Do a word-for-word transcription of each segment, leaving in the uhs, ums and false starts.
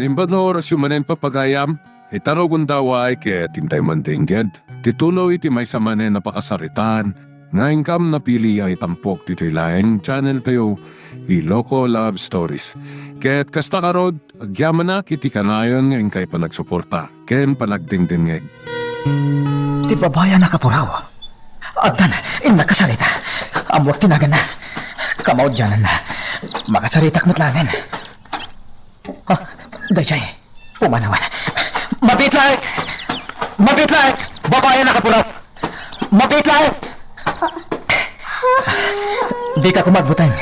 Imbag nga orasyo manen, papagayam, ita rugonda way ket intay man dengged ti tuloy ti maysa manen a pakasaritaan nga inkam napili a itampok ditoy laeng channel tayo, Ilocos Love Stories. Ket kasta ngarud, agyamanak iti kanayon nga inkay panagsuporta ken panagdengdengngeg. Ti babai a nakapuraw. Addan, innak kasarita. Ammoak ti naganna. Kamaudiananna. Makasaritak met laengen. Ah, daydiay. Pumanawen. Mabiit laeng! Mabiit laeng! Babai a nakapuraw! Mabiit laeng! Dika koma agbuteng.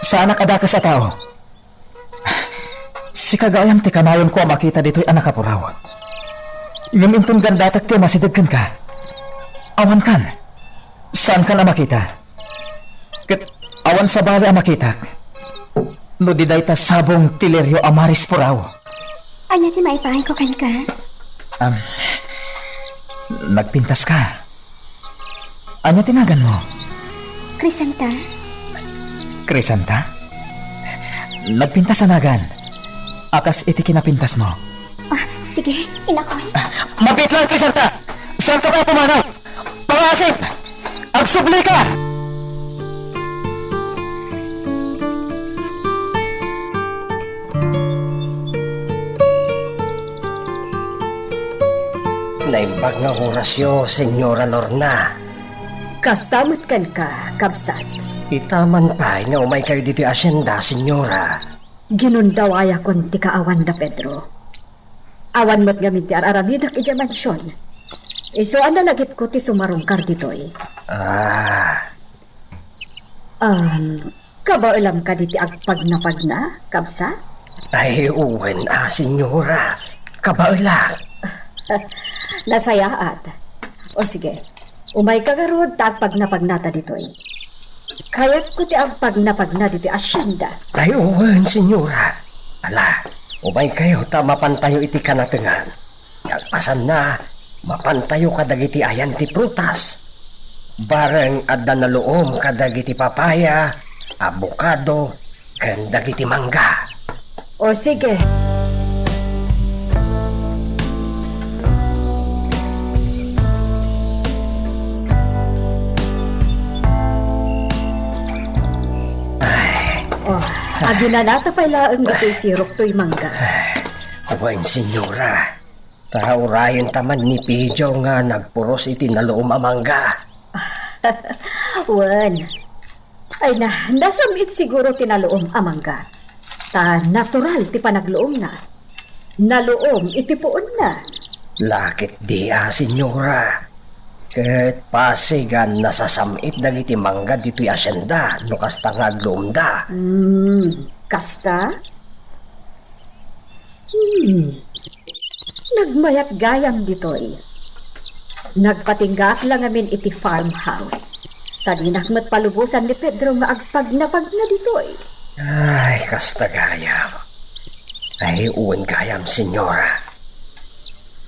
Saanak a dakes a tao. Sika gayam ti kanayonko a makita ditoy a nakapuraw. Ngem inton gandatak ti umasideg kenka, awankan. Saankan a makita. Ket awan sabali a makitak no di dayta sabong ti lirio a marispuraw. Ania ti maipaayko kenka? Am, nagpintaska. Ania ti naganmo? Crisanta. Crisanta? Nagpintas a nagan. A kas iti kinapintasmo. Ah, sige, inakon. Ah, mabiit laeng, Crisanta! Saanka pay a pumanaw? Pangasim! Agsublika! Naimbag nga orasyo, Señora Lorna. Kasta met kenka, kabsat. Ita man pay nga umaykayo ditoy asienda, Señora. Ginundawayakon ti kaawan da Pedro. Awan met ngamin ti ar-aramidak idiay mansion. Isu a nalagipko ti sumarungkar ditoy. Ah. Um, kabaelam kadi ti agpagnapagna, kabsat? Ay, wen, a, Señora. Kabaelak. Nasayaat. O sige, umayka ngarud ta agpagnapagnata ditoy. Kayatko ti agpagnapagna ditoy asienda. Ay, wen, Señora. Ala, umaykayo ta mapantayo iti kanatengan. Kalpasanna, mapantayo kadagiti ayan ti prutas. Bareng adda naluom kadagiti papaya, abokado, ken dagiti mangga. O, sige. Ay. O, aginanata pay laeng ditoy sirok toy mangga. Ay, wen, Señora. Ta urayenta man ni Pijo nga nagpuros iti naluom a mangga. Wen. Ay na, nasam-it siguro ti naluom a mangga. Ta natural ti panagluomna. Naluom iti puonna. Lakit di a, Señora. Ket pasigan nasasam-it dagiti mangga ditoy asienda no kasta nga agluomda. Hmm, kasta? Hmm. Nagmayat gayam ditoy. Nagpatinggaak la ngamin iti farmhouse. Ta dinak met palubosan ni Pedro nga agpagnapagna ditoy. Ay, kasta gayam. Ay, wen gayam, Señora.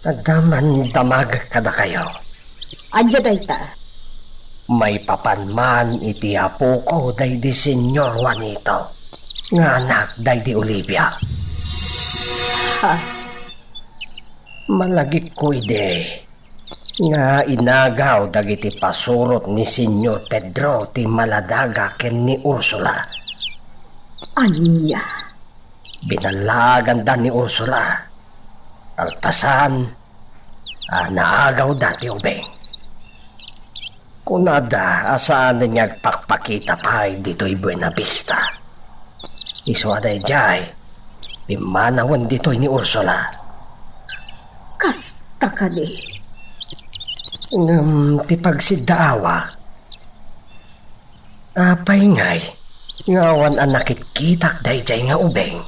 Adda man damagek kadakayo. Ania dayta? Maipapan man iti apoko daydi Señor Juanito nga anak daydi Olivia. Ha? Malagipko idi nga inagaw dagiti pasurot ni Señor Pedro ti Maladaga ken ni Ursula. Ania? Binallaaganda ni Ursula. Kalpasan a naagawda ti ubing. Kunada a saanen nga agpakpakita pay ditoy Buena Vista. Isu a daydiay, pimmanawen ditoy ni Ursula. Kasta kadi. Ngem ti pagsiddaawak, apay ngay nga awan a nakitkitak daydiay nga ubing?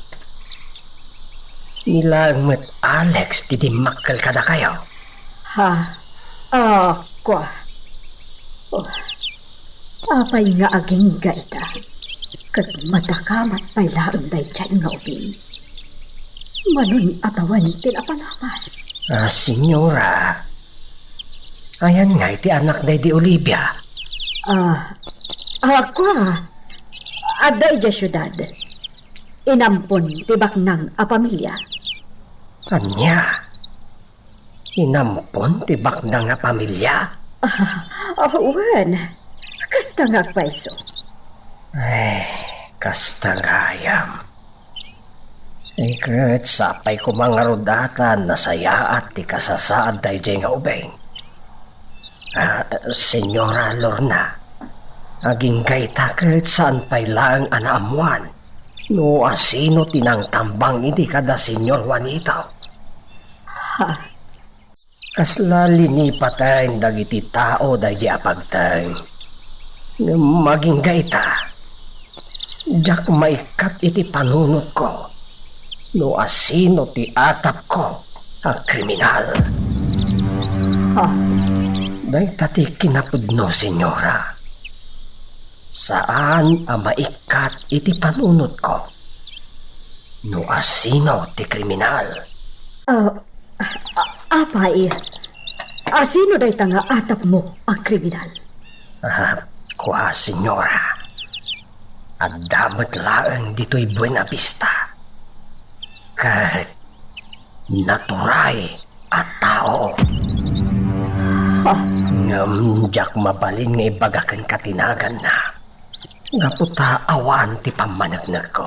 Ni laeng met Alex ti dimmakkel kadakayo. Ha? Ah, kua. Oh, apay nga agingga ita? Ket madakamat pay laeng daydiay nga ubing. Manon a tawen ti napalabas. Ah, Señora, ayan ngay ti anak daydi Olivia? Ah, ah, kua. Adda idiay siudad. Inampon ti baknang a pamilia. Ania? Inampon ti baknang a pamilia? Ah, wen. Kasta nga agpayso. Ay, kasta gayam. Ay, ket sapay koma ngarud a ta nasayaat ti kasasaad daydiay nga ubing. Ah, Señora Lorna, agingga ita ket saan pay laeng a naammoan no asino ti nangtambang idi kada Señor Juanito. Ha? Kasla linipaten dagiti tao daydiay a pagteng. Ngem agingga ita, diak maikkat iti panunotko no asino ti atapko a kriminal. Ha? Dayta ti kinapudno, Señora. Saan a maikkat iti panunotko no asino ti kriminal. Ah, a-, apay, asino dayta nga atapmo a kriminal? Ah, kua, Señora, adda met laeng ditoy Buena Vista. Ket naturay a tao. Ha? Ngem diak mabalin nga ibaga kenka ti naganna, gapu ta awan ti pammaneknekko.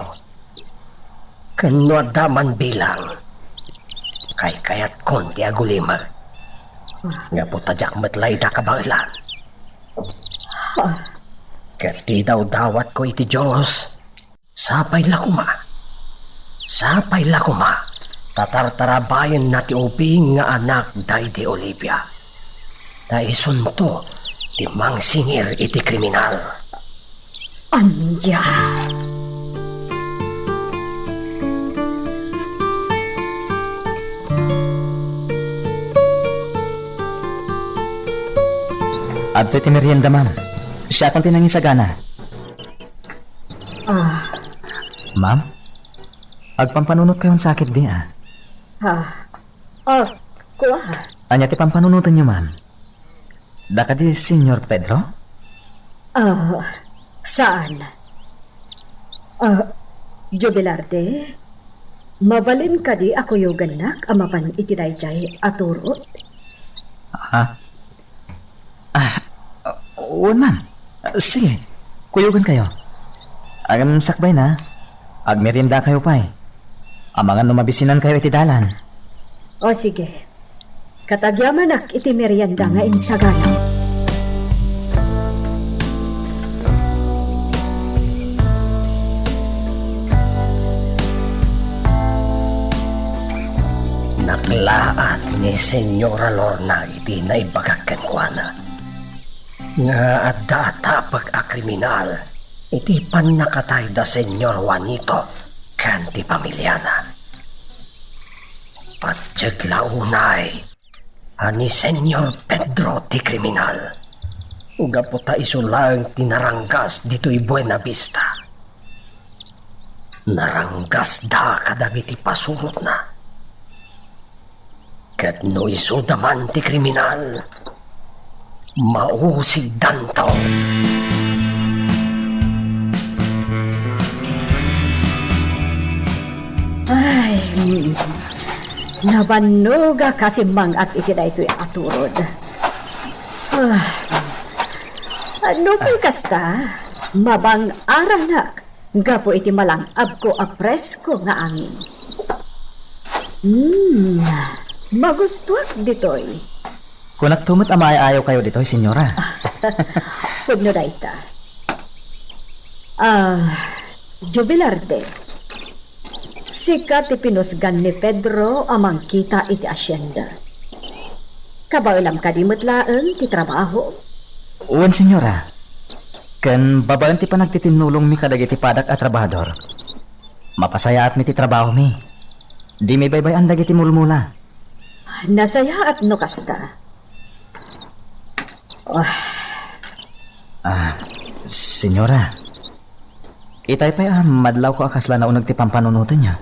Ken no adda man bilang, kaykayatkon ti agulimek, gapu ta diak met la ida kabaelan. Ha? Ket ti idawdawatko iti Dios, sapay la koma. Sapay la koma ta tartarabayenna ti ubing nga anak daydi Olivia. Ta isunto ti mangsingir iti kriminal. Ania? Adtoy ti merienda, ma'am. Siakon ti nangisagana. Ah. Ma'am, agpampanunot kayon sakit di, ah? Ah. Ah, kua. Ania ti pampanunotenyo, ma'am? Daka di Señor Pedro? Ah, saan? Ah, Jubilarde, mabalin kadi a kuyogannak a mapan iti daydiay a turod? Ah, Ah, wen, ma'am. Sige, kuyogan kayo. Ngem sakbay na, agmerienda kayo pay. Amangan no mabisinan kayo iti dalan. O, sige. Ket agyamanak iti merienda nga insagana. Naklaat ni Señora Lorna iti naibagak kenkuana nga adda atapek a kriminal iti pannakatay da Señor Juanito ken ti pamiliana. Patiek la unay a ni Señor Pedro ti kriminal, gapu ta isu laeng ti naranggas ditoy Buena Vista. Naranggasda kadagiti pasurotna. Ket no isuda man ti kriminal, mausigdanto. Ay, mm. Nabannogak a simmang-at iti daytoy a turod. Ah, no pay kasta, mabang-aranak gapu iti malang-abko a presko nga angin. Hmm, magustuak ditoy. Kunakto met a maay-ayaw kayo ditoy, senyora. Pudno dayta. Ah, Jubilarte, sika ti pinusgan ni Pedro a mangkita iti asienda. Kabaelam kadi met laeng ti trabaho? Wen, senyora. Ken babaen ti panagtitinnulongmi kadagiti padak a trabahador, mapasayaatmi ti trabahomi. Dimi baybay-an dagiti mulmula. Nasayaat no kasta. Ah. Ah, senyora, itay pay a madlawko a kasla nauneg ti pampanunotenyo.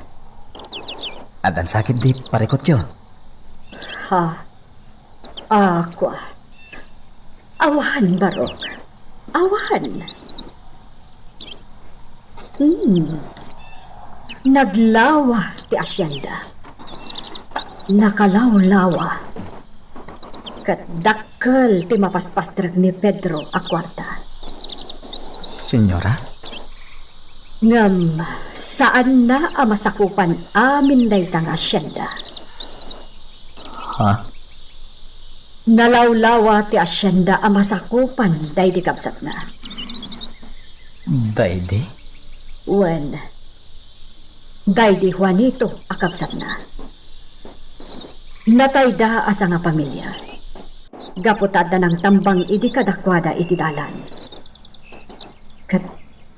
Addan sakit di parikutyo. Ha? Ah, kua. Awan, Barok. Awan. Hmm. Naglawa ti asienda. Nakalawlawa. Ket dakkel ti mapaspastrek ni Pedro a kuarta. Senyora? Ngem saanna a masakupan amin dayta nga asienda. Ha? Nalawlawa ti asienda a masakupan daydi kabsatna. Daydi? Wen, daydi Juanito a kabsatna. Natayda a sangapamilia. Gapu ta adda nangtambang idi kadakuada iti dalan. Ket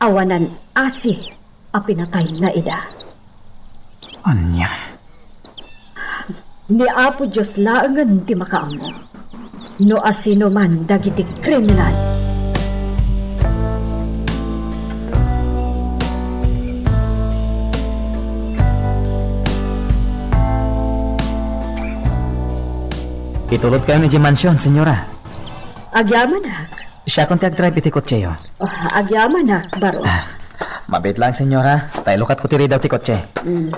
awanan asi a pinatayna ida. Ania? Ni Apo Dios laengen ti makaammo no asinoman dagiti kriminal. Itulodkayon idiay mansion, senyora. Agyamanak. Siakon ti agdrive iti kotseyo. Ah, agyamanak, baro. Ah, mabiit lang, senyora. Ta ilukatko ti ridaw ti kotse. Mm.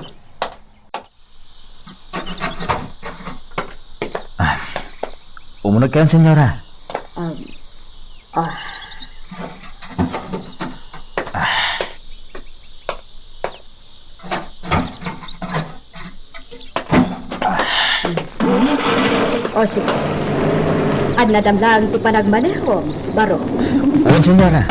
Ah, umunegkayon, senyora. Um, ah. O sige. Annadam lang ti panagmanehom, baro. Wen, senyora.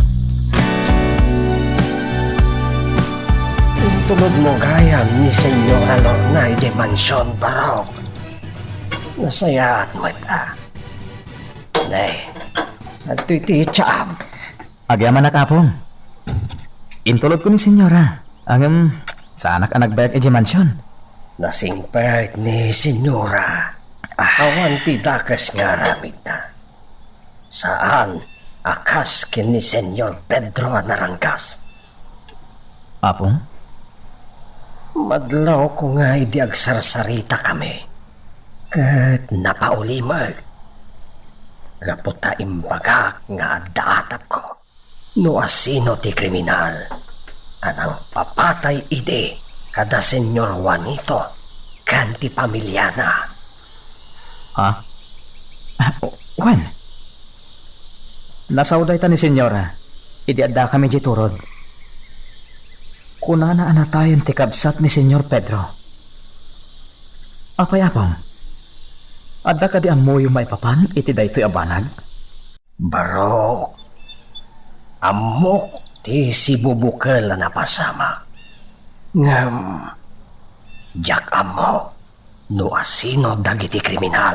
Intulodmo gayam ni Senyora Lorna idiay mansion, baro. Nasayaat met a. Ne, adtoy ti itsaam. Agyamanak, Apong. Intulodko ni senyora. Ngem, saanak a nagbayag idiay mansion. Nasingpet ni senyora. Ah. Awan ti dakes nga aramidna. Saan a kas ken ni Senyor Pedro a naranggas. Apong? Madlawko nga idi agsarsaritakami ket napaulimek gapu ta imbagak nga adda atapko no asino ti kriminal a nangpapatay idi kada Senyor Juanito ken ti pamiliana. Ha? Ah, wen. Nasaw dayta ni senyora idi addakami idiay turod. Kunana a natayen ti kabsat ni Senyor Pedro. Apay, Apong? Adda kadi ammoyo maipapan iti daytoy a banag? Barok, ammok ti sibubukel a napasamak. Ngem, diak ammo no asino dagiti kriminal.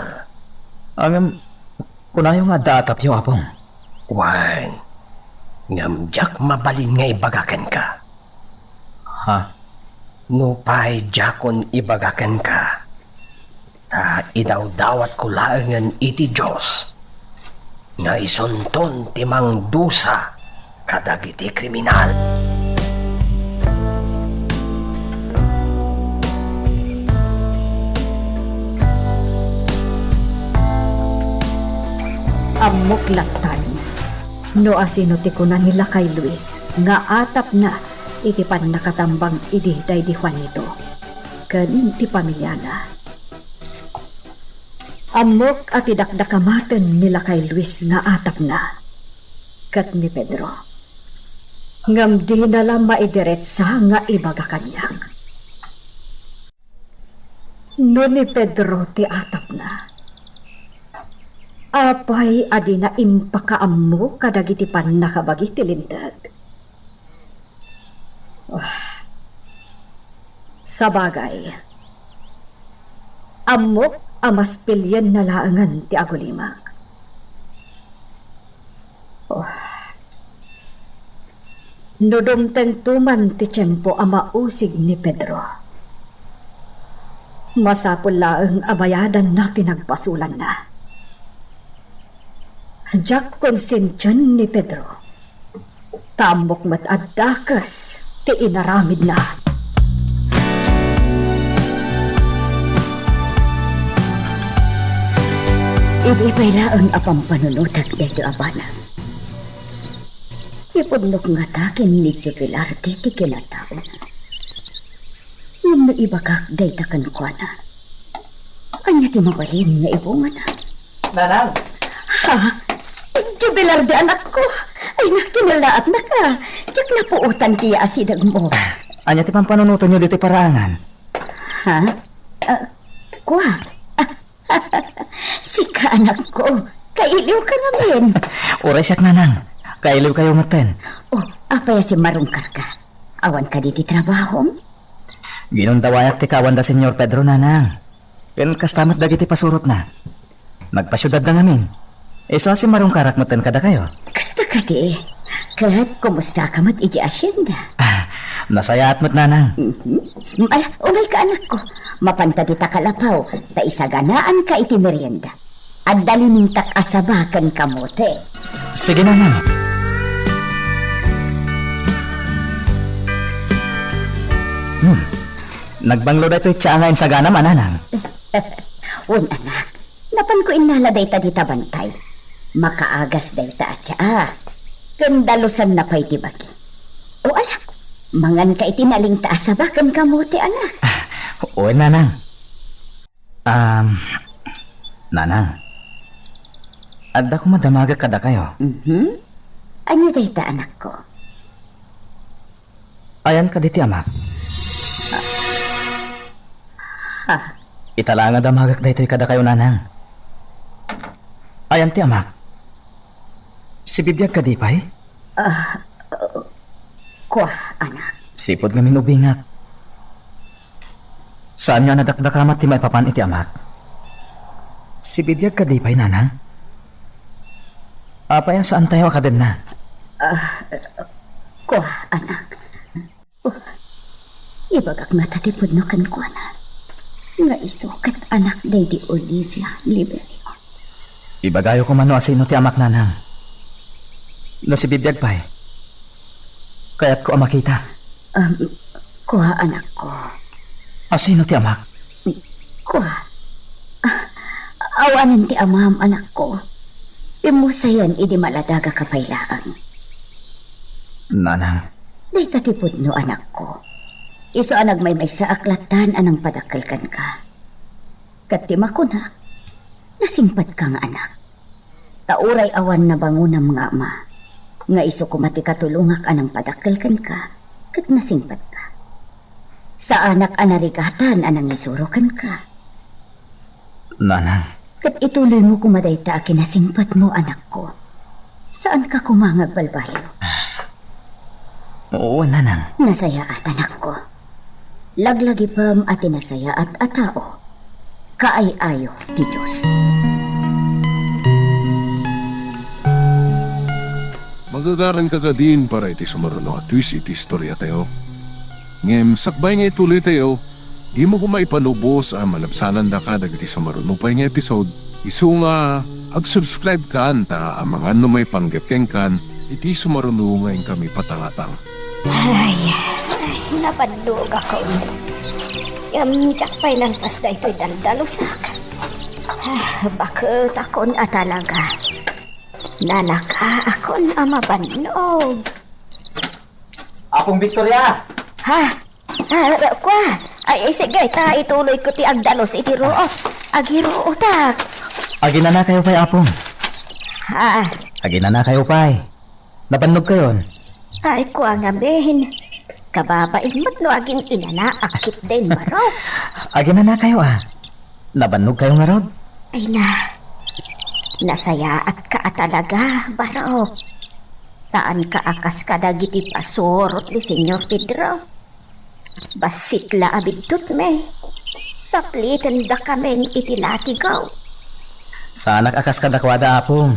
Ngem, kunayo nga adda atapyo, Apong. Wen, ngem diak mabalin nga ibaga kenka. Ha? Nupay diakon ibaga kenka, ta idawdawatko laengen iti Dios nga isunton ti mangdusa kadagiti kriminal. Ammok lattan no asino ti kuna ni Lakay Luis nga atapna iti pannakatambang idi daydi Juanito ken ti pamiliana. Ammok a ti dakdakamaten ni Lakay Luis nga atapna ket ni Pedro. Ngem dina la maidiretsa nga ibaga kaniak. No ni Pedro ti atapna, apay a dina impakaammo kadagiti pannakabagi ti Linteg? Ah, sabagay, ammok a mas pilienna laengen ti agulimek. Oh. No dumtengto man ti tiempo a mausig ni Pedro, masapul laeng a bayadanna ti nagpasolanna. Diak konsensian ni Pedro. Ta ammok met a dakes ti inaramidna. Idi pay laeng a pampanunotek daytoy a banag, ipudnok ngata ken ni Jubilarte ti kinataona. Ngem no ibagak dayta kenkuana, Ania ti mabalin nga ibungana? Nanang! Ha? Jubilar di anakko! Ay, nakinullaatnaka! Diak napuotan ti yaasidegmo. Ania ti pampanunotenyo ditoy paraangan? Ha? Ah, kua? Sika, anakko. Kailiwka ngamin. Uray siak, nanang. Kailiwkayo metten. Oh, apay a simmarungkarka? Awan kadi ti trabahom? Ginundawayak ti kaawan da Señor Pedro, nanang. Ken kasta met dagiti pasurotna. Nagpasiudadda ngamin. Isu a simmarungkarak metten kadakayo. Kasta kadi. Ket kumustaka met idiay asienda? Ah, nasayaat met, nanang. Mhm. Ala, umayka, anakko. Mapanta dita kalapaw, ta isaganaanka iti merienda. Adda limingtak a saba ken kamote. Sige, nanang. Hmm. Nagbanglo daytoy tsaa nga insaganam, a nanang. Wen, anak. Napanko innala dayta dita bantay. Makaagas dayta a tsaa. Ken dalusanna pay ti bagi. O ala, manganka iti nalingtak a saba ken kamote, anak. Ah, wen, nanang. Um, nanang, adda koma damagek kadakayo. Mhm. Ania dayta, anakko? Ayan kadi ti amak? Ha? Ita la nga damagek daytoy kadakayo, nanang. Ayan ti amak? Sibibiag kadi pay? Ah, uh, kua, anak. Sipud ngamin ubingak. Saan nga nadakdakamat ti maipapan iti amak? Sibibiag kadi pay, nanang? Apay a saantayo a kadenna? Ah, kua, anak. Oh, ibagak ngata ti pudno kenkuana nga isu ket anak daydi Olivia Liberio. Ibagayo koma no asino ti amak, nanang. No sibibiag pay, kayatko a makita. Um, kua, anakko. Asino ti amak? Kua. Ah, awanen ti amam, anakko. Pimmusayen idi maladagaka pay laeng. Nanang. Dayta ti pudno, anakko. Isu a nagmaymaysaak lattan a nangpadakkel kenka. Ket ti makunak, nasingpetka nga anak. Ta uray awan nabangonam nga ama, nga isu koma ti katulongak a nangpadakkel kenka, ket nasingpetka. Saanak a narigatan a nangisuro kenka. Nanang. Ket ituloymo koma dayta a kinasingpetmo, anakko. Saanka koma nga agbalbaliw. Oo, nanang. Nasayaat, anakko. Laglagipem a ti nasayaat a tao, kaay-ayo ti Dios. Magagaranka kadin para iti sumaruno a twist iti istoriatayo. Ngem sakbay nga ituloytayo, dimo koma ipalubos a malabsanandaka dagiti sumaruno pay nga episode, isu nga ag-subscribe kan ta amangan no maipanggep kenkan iti sumaruno nga inkami patangatang. Ay, ay, nabannogakon. Ngem diak pay nalpas daytoy daldalusak. Ah, baketakon a talaga. Nanakaakon a mabannog. Apong Victoria! Ha? Ah, kua? Ay, sige, ta ituloyko ti agdalus iti ruot. Agiruotak. Aginanakayo pay, Apong? Ha? Aginanakayo pay? Nabannogkayon? Ay, kua ngamin. Kababain met no agin-inanaak ketdin, Barok. Aginanakayo a? Nabannogkayo ngarud? Ay na, nasayaatka a talaga, Barok. Saanka a kas kadagiti pasurot ni Señor Pedro. Bassit la a biddutmi. Saplitendakamin iti latigaw. Saanak a kas kadakuada, Apong.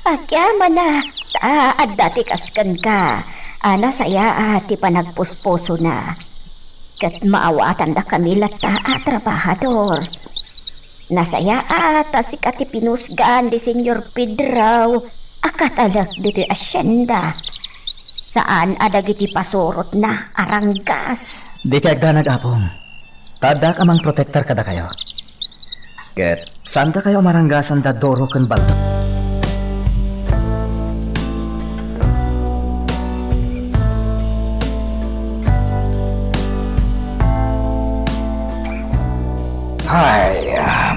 Agyamanak, ta adda ti kas kenka a nasayaat ti panagpuspusona. Ket maawatandakami latta a trabahador. Nasayaat ta sika ti pinusgan ni Señor Pedro a katalek ditoy asienda. Saan a dagiti pasurotna a ranggas. Dika agdanag, Apong. Ta addaak a mangprotektar kadakayo. Ket saandakayo a maranggasan da Doro ken Baldo. Ay, ah,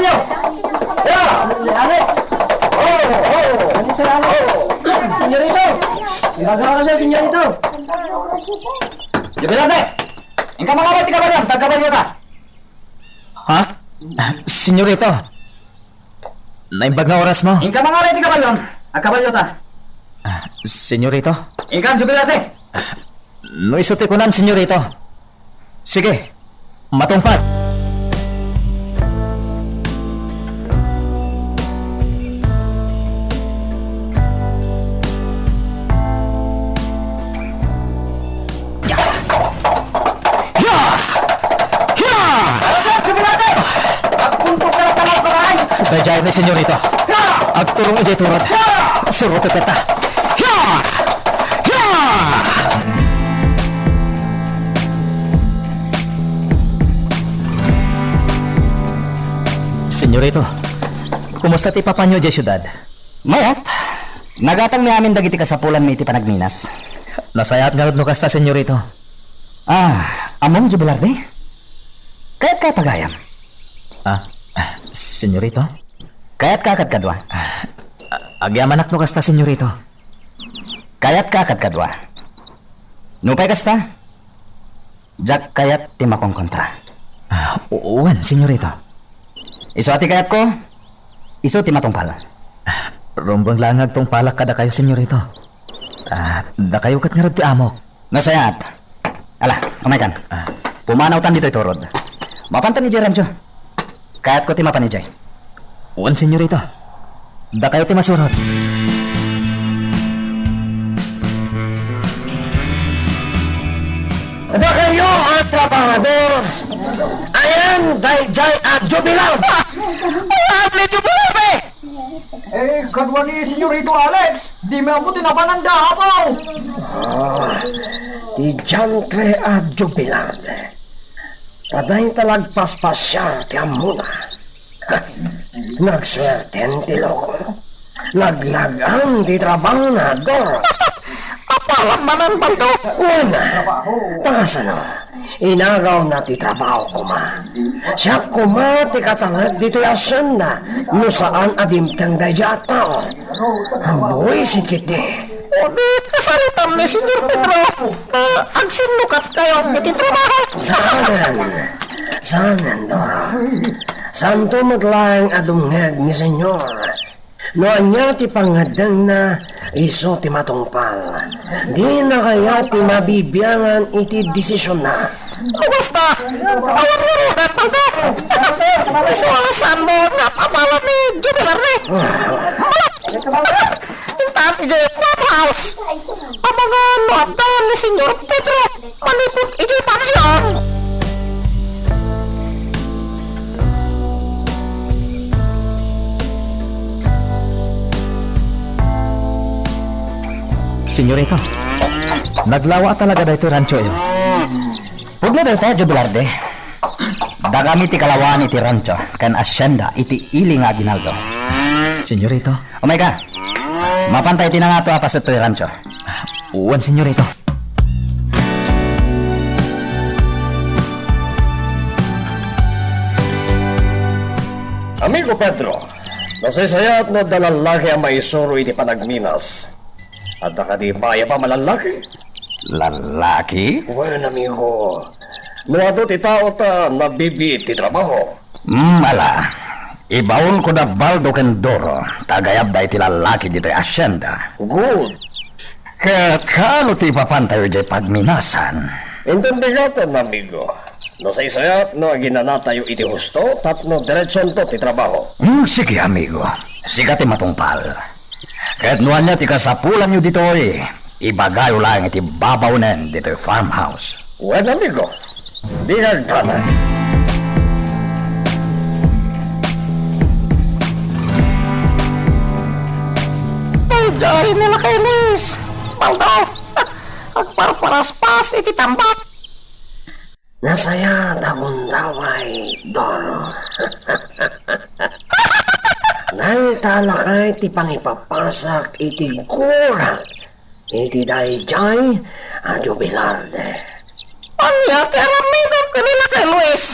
kabalyo! Ya! Alex! Oh, oh! Ano, Sir Alex? Oh! Senyorito! Imbag nga orasyo, senyorito! Jubilarte! Inka mangalay ti kabalyo, agkabalyota! Ha? Senyorito, naimbag nga orasmo. Inka mangalay ti kabalyo, agkabalyota. Ah, senyorito? Inka, Jubilarte! No isu ti kunam, senyorito. Sige, matungpal. Hiya! Hiya! Agpunto ka na pala, palaay! Daydiay ni senyorito. Agturong idiay turod. Surotek kata. Hiya! Hiya! Senyorito, kumusta ti papanyo idiay siudad? Mayat. Nagatangmi amin dagiti kasapulanmi iti panagminas. Nasayaat ngarud no kasta, senyorito. Ah, ammom, Jubilarte? Kayatka a pagayam? Ah, ah, senyorito? Kayatka a kadkadua? Ah, agyamanak no kasta, senyorito. Kayatka a kadkadua? Nupay kasta, diak kayat ti makonkontra. Ah, u-, wen, senyorito. Isu a ti kayatko, isu ti matungpal. Ah, rumbeng laeng nga agtungpalak kadakayo, senyorito. Ah, dakayo ket ngarud ti amok. Nasayaat. Ala, umaykan. Ah. Pumanawtan ditoy turod. Mapantan idiay rancho. Kayatko ti mapan idiay. Wen, senyorito. Dakayo ti masurot. Dakayo a trabahador, ayan daydiay a jubilar. Ayan ni jubilar, eh! Eh, kadua ni Senyorito Alex, dimi ammo ti napananda, apo. Ah, ti diantre a jubilar. Padayta nagpaspasiar ti ammona. Nagsuerten ti loko. Naglag-am ti trabahona, Dor. Apalam manen, Baldo. Una, ta kasano? Inagawna ti trabaho koma. Siak koma ti katalek ditoy hacienda no saan a dimteng daydiay a tao. Buisit ketdi. Ulit, kasalutan ni Senyor Pedro. Ah, agsinnukatkayo iti trabaho. Saanen. Saanen, Doro. Saanto met laeng a dumngeg ni Senyor. No ania ti pangngeddengna, isu ti matungpal. Dina kayat ti mabibiangan iti desisionna. No kasta, awan ngarud, Baldo. Isu a saanmo nga apala ni Jubilar ni. Intan idiay clubhouse. Amangan no adda ni Senyor Pedro manipud idiay pansion. Senyorito, naglawa talaga daytoy ranchoyo. Pudno dayta, Jubilarde. Dakami ti kalawaan iti rancho ken hacienda iti ili nga aginaldo. Senyorito. Umayka. Mapanta iti nangato a paset toy rancho. Wen, senyorito. Amigo Pedro, nasaysayaat no adda lallaki a maisuro iti panagminas. Adda kadi mayap a malallaki? Lallaki? Wen, amigo. No adu ti tao ta nabibiit ti trabaho. Mm, ala. Ibaonko da Baldo ken Doro, ta agayabda iti lallaki ditoy hacienda. Good. Ket kaano ti ipapantayo idiay pagminasan? Intendegatan, amigo. Nasaysayaat no aginanatayo iti husto tapno diretsonto ti trabaho. Mm, sige, amigo. Sika ti matungpal. Ket no ania ti kasapulanyo ditoy, ibagayo laeng iti babaonen ditoy farmhouse. Wen, amigo, di nga agdanag. Daydiay ni Lakay Luis, Baldo, agparparaspas iti tambak. Nasayaat a gundaway, Doro. Dayta a lakay ti pangipapasak iti gurak iti daydiay a jubilarde. Ania ti aramidem ken ni Lakay Luis?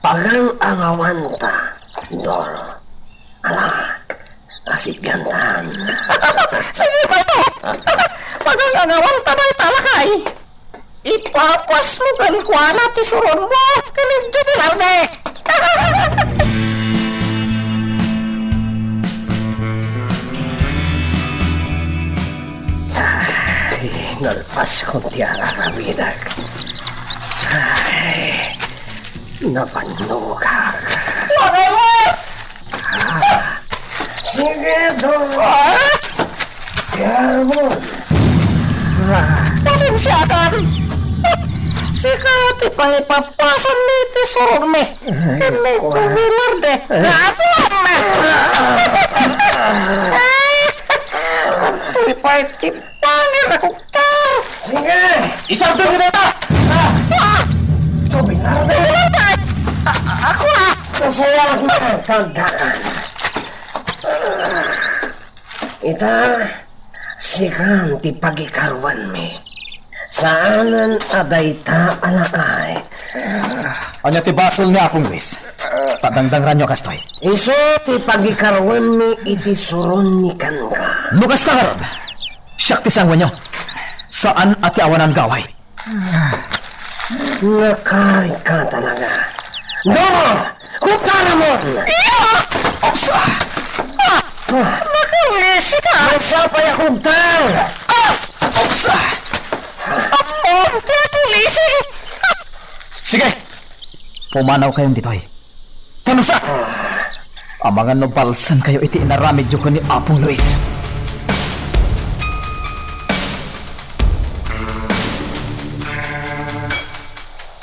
Pagang-angawanta, Doro. Ala, asiggantan. Sige, Baldo. Pagang-angawanta dayta a lakay. Ipapasmo kenkuana ti suronmo ken ni Jubilarde. Ay, nalpaskon ti ar-aramidek. Ay, napannogak. Lakay Luis! Ah, sige, Doro. Ah! Tiarmon. Ah. Pasensiakan. Sika ti pangipapasanmi ti suronmi. Ay, ken ni kuan. Jubilarde. Ay. Nga apo, ama. Ay. Antoy pay ti pangir a kuktar. Sige. Isagdon mo dayta. Ah. Jubilarde. Jubilarde. A-, ako, ah. Nasayaat nga tandaan. Ita, sikan ti pagikaruanmi. Saanen a dayta a lakay. Ania ti basol ni Apong Luis? Ta dangdangranyo a kastoy. Isu ti pagikaruanmi iti suron ni kenka. No kasta ngarud, siak ti sanguenyo. Saan a ti awanan gaway. Nakarit ka talaga. Doro! Kugtaramon! Iya! Opsa! Ah! Ah! Nakalisi ka! Maysa pay a kugtar! Ah! Opsa! Ammom ti akalisi! Sige! Pumanawkayon ditoy. Tanusa! Amangan no balsankayo iti inaramidyo ken ni Apong Luis.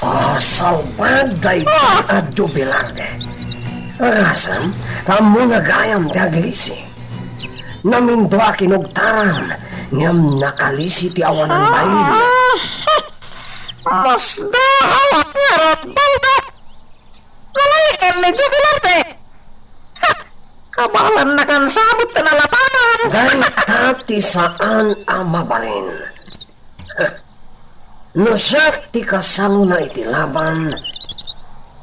O, salbag dayta a jubilarde. Agasem, ta ammona gayam ti aglisi. Namindua kinugtaram, ngem nakalisi ti awanan bain. Ah! Masdaawak ngarud, Baldo! Nalayiken ni Jubilarde! Ha! Kabaelannakan sa met ti nalabanan! Dayta ti saan a mabalin. Ha! No siak ti kasangona iti laban,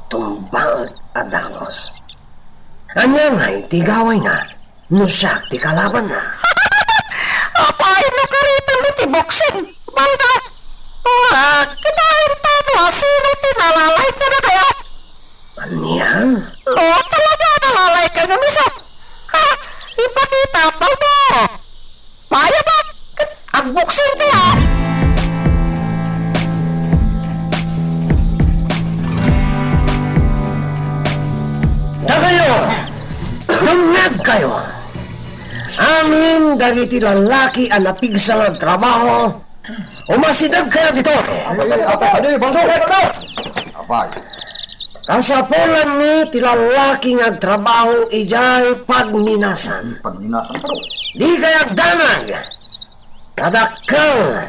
tumbaek a dagus. Ania ngay ti gawayna? No siak ti kalabanna. Apay no karitem iti boxing, Baldo? Ah, kitaem ta no asino ti nalalayka kadakayo. Ania? No, talaga nalalayka ngem isu. Ha? Ipakita, Baldo. Mayabak ket agboxing kaya. Dakayo, dumngegkayo. Amin dagiti lallaki a napigsa nga agtrabaho, umasidegkayo ditoy. Apay, apay, apay, apay, apay. Apay. Kasapulanmi ti lallaki nga agtrabaho idiay pagminasan. Pagminasan, pero. Dikay agdanag. Kadakkel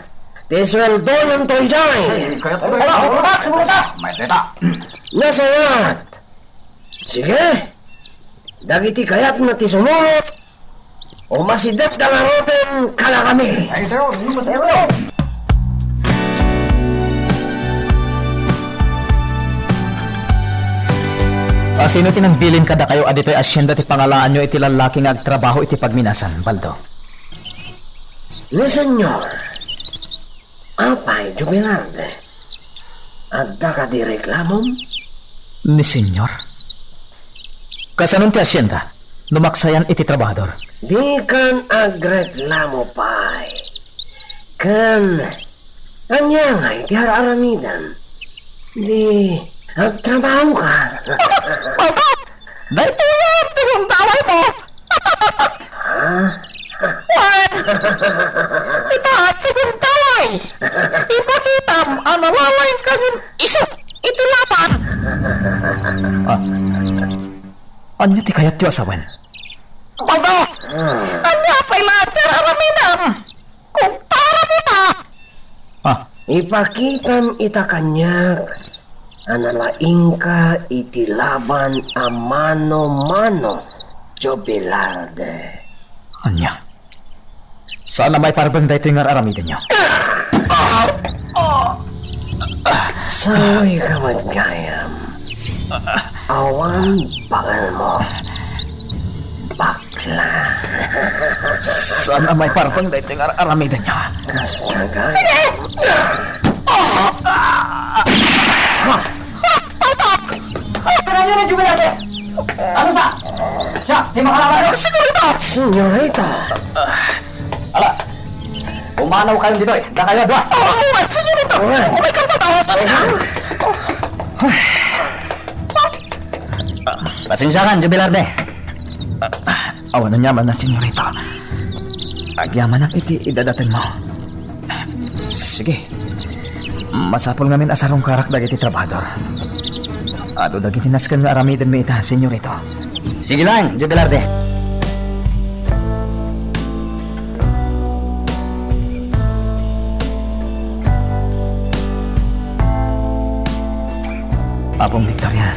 ti sueldoyonto idiay. Ay, kayat ko. Wala, wala, wala. May deta. Nasayaat. Sige. Dagiti kayatna ti sumulot, umasidegda ngaruden kadakami. Ay, pero, ano ba tayo? Asino ti nangbilin kadakayo a ditoy asienda ti pangalaanyo iti lallaki nga agtrabaho iti pagminasan, Baldo? Ni Senyor. Apay, Jubilarde, adda kadi reklamom? Ni Senyor? Kasanon ti asienda no maksayan iti trabahador? Dikan agreklamo pay. Ken, ania ngay ti ar-aramidem? Di, agtrabahoka. Baldo! Daytoyen ti gundawaymo! Ha? Ita, ti gundaway! Ipakitam a nalalaingka ngem isu iti laban! Ah, ania ti kayatyo a sawen? Baldo! Ania pay la ti ar-aramidem? Kugtaram ita! Ah. Ipakitam ita kaniak a nalaingka iti laban a mano-mano, Jobilarde. Ania? Saan a maiparbeng daytoy nga ar-aramidenyo? Saoyka met gayam. Awan bangelmo, bakla. Saan a maiparbeng daytoy nga ar-aramidenyo? Kasta gayam. Ano na, Jubilate? Ano sa? Siya, di makalaban. Senyorita! Senyorita! Ala, pumanaw kayon ditoy. Dakayo a dua. Oh, oh, oh, sige dito. Alright. Umay kang tao. Pasensiakan, Jubilarde. Awan aniaman a, senyorita. Agyamanak iti idadatenmo. Sige. Masapul ngamin a sarungkarak dagiti trabahador. Adu dagiti nasken nga aramidenmi ita, senyorita. Sige lang, Jubilarde. Apong Victoria,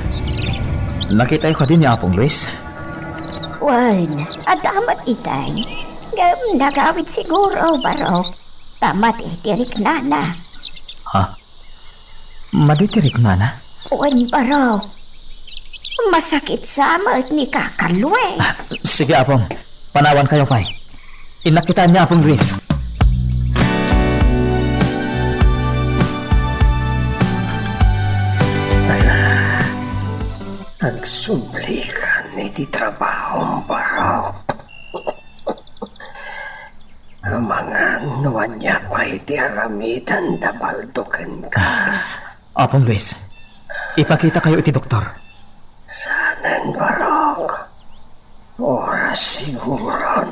nakitayo kadi ni Apong Luis? Wen, adda met itay. Ngem nagawid siguro, Barok. Ta madi ti riknana. Ha? Madi ti riknana? Wen, Barok. Masakit sa met ni Kaka Luis. Ah, sige, Apong. Panawankayo pay. Innak kitaen ni Apong Luis. Ala, agsublikan iti trabahom, Barok. Amangan no ania pay ti aramiden da Baldo kenka. Apong Luis, ipakitakayo iti doktor. Saanen, Barok. Oras siguron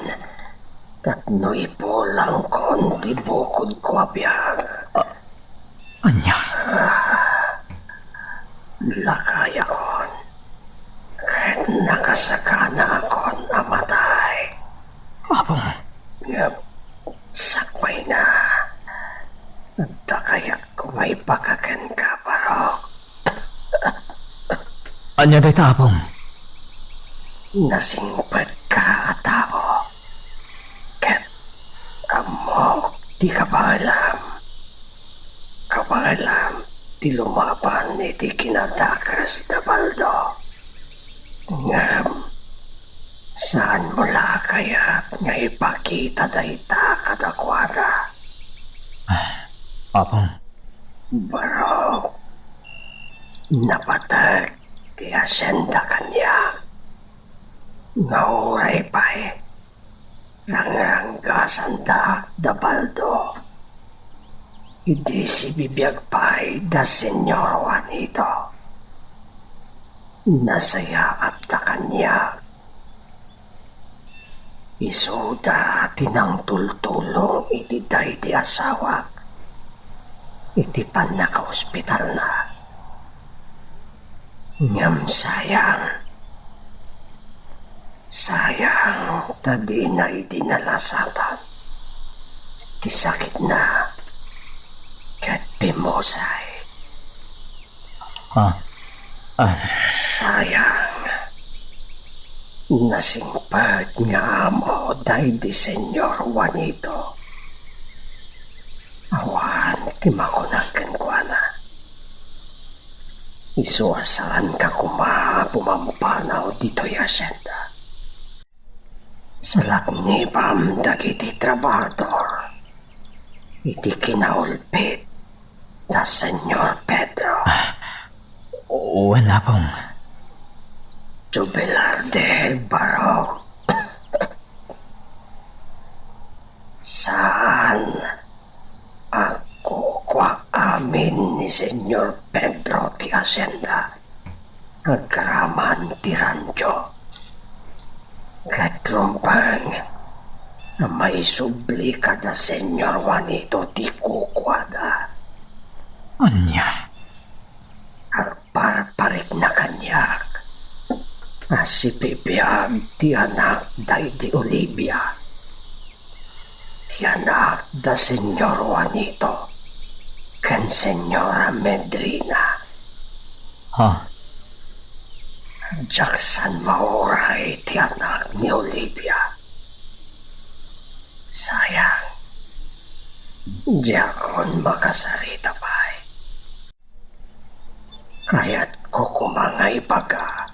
tapno ipulangkon ti bukodko a biag. A-, ania? Lakayakon ket nakasakanaakon a matay. Apong. Ngem sakbayna, adda kayatko nga ibaka kenka, Barok. Ania dayta, Apong? Nasingpetka a tao, ket ammok ti kabaelam. Kabaelam ti lumaban iti kinadakes da Baldo. Ngem, saanmo la kayat nga ipakita dayta kadakuada? Apong. Barok, napateg ti asienda kaniak. Nga uray pay, rangranggasandak da Baldo. Idi sibibiag pay da Señor Juanito, nasayaatta kaniak. Isuda ti nangtultulong iti daydi asawak iti pannakaospitalna. Ngem sayang, sayang ta dina idi nalasatan ti sakitna ket pimmusay. Ah. Ah. Sayang. Nasingpet nga amo daydi Señor Juanito. Awan ti makunak kenkuana. Isu a saanka koma a pumampanaw ditoy asienda. Salaknibam dagiti trabahador iti kinaulpit da Señor Pedro. Ah, wen, Apong. Jubilar de Barok. Saan a kukua amin ni Señor Pedro ti asienda agraman ti rancho. Ket rumbeng, Maisubli kada Señor Juanito ti kukuada. Ania? Agparparikna kaniak a sibibiag ti anak daydi Olivia, ti anak da Señor Juanito ken Señora Medrina. Ha? Diak saan mauray ti anak ni Olivia. Sayang, diakon makasarita pay. Kayatko koma nga ibaga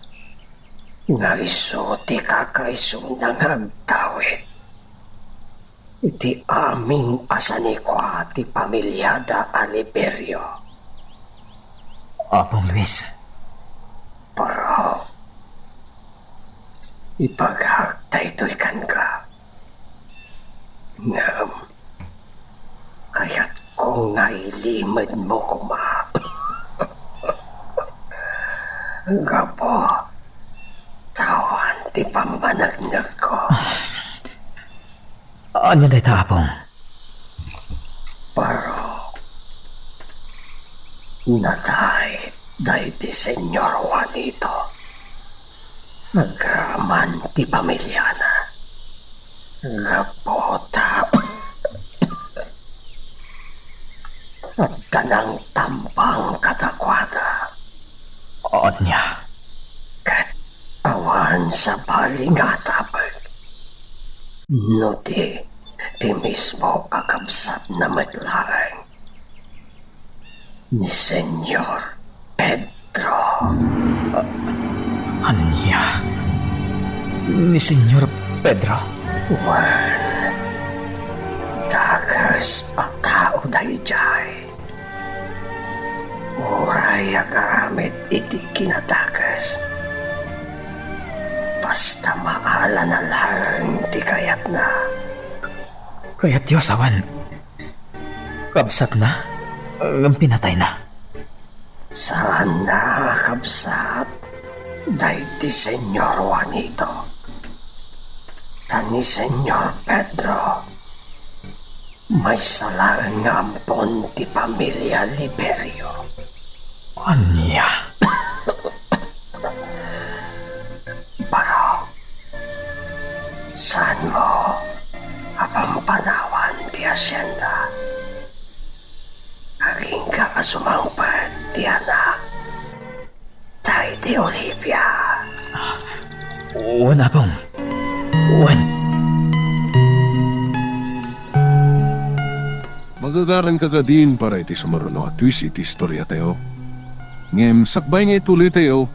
nga isu ti kakaisuna nga agdawit iti amin a sanikua ti pamiliada a Liberio. Apong Luis. Pero, ibagak daytoy kenka. Ngem, kayatko nga ilimedmo koma. Gapu ta awan ti pammaneknekko. Ania dayta, Apong? Pero, natay daydi Señor Juanito. Agraman ti pamiliana. Gapu ta adda nangtambang kadakuada. Ania? Ket awan sabali nga atapek. No di, ti mismo a kabsatna met laeng ni Señor Pedro. Ania? Ni Señor Pedro? Wen, dakes a tao daydiay. Uray agaramid iti kinadakes, basta maalana laeng ti kayatna. Kayat Dios awan. Kabsatna, ngem pinatayna. Saanna a kabsat daydi Señor Juanito. Ta ni Señor Pedro, maysa laeng nga ampon ti pamilia Liberio. Ania? Barok, saanmo a pampanawan ti asienda? Agingga a sumangpet ti anak daydi Olivia. Wen, Apong. Wen. Magagaranka kadin para iti sumaruno a twist iti istoriatayo. Ngem sakbay nga ituloytayo,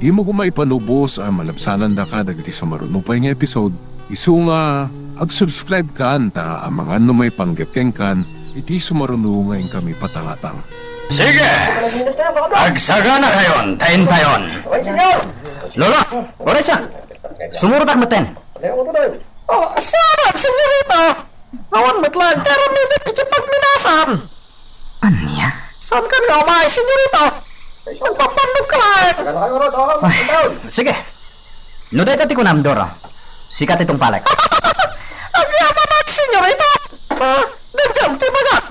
dimo koma ipalubos a malabsanandaka dagiti sumaruno pay nga episode, isu nga ag-subscribe kan ta amangan no maipanggep kenkan iti sumaruno nga inkami patangatang. Sige! Agsaganakayon ta intayon. Lola, oras siya. Sumurotak metten. Oh, saan, senyorita? Awan met laeng ti aramidek iti pagminasan. Ania? Saankan nga umay, senyorita? Magbabannogka laeng. Ay, sige. No dayta ti kunam, Doro, sika ti tungpalek. Agyamanak, senyorita. Ah, dengngem ti bagak.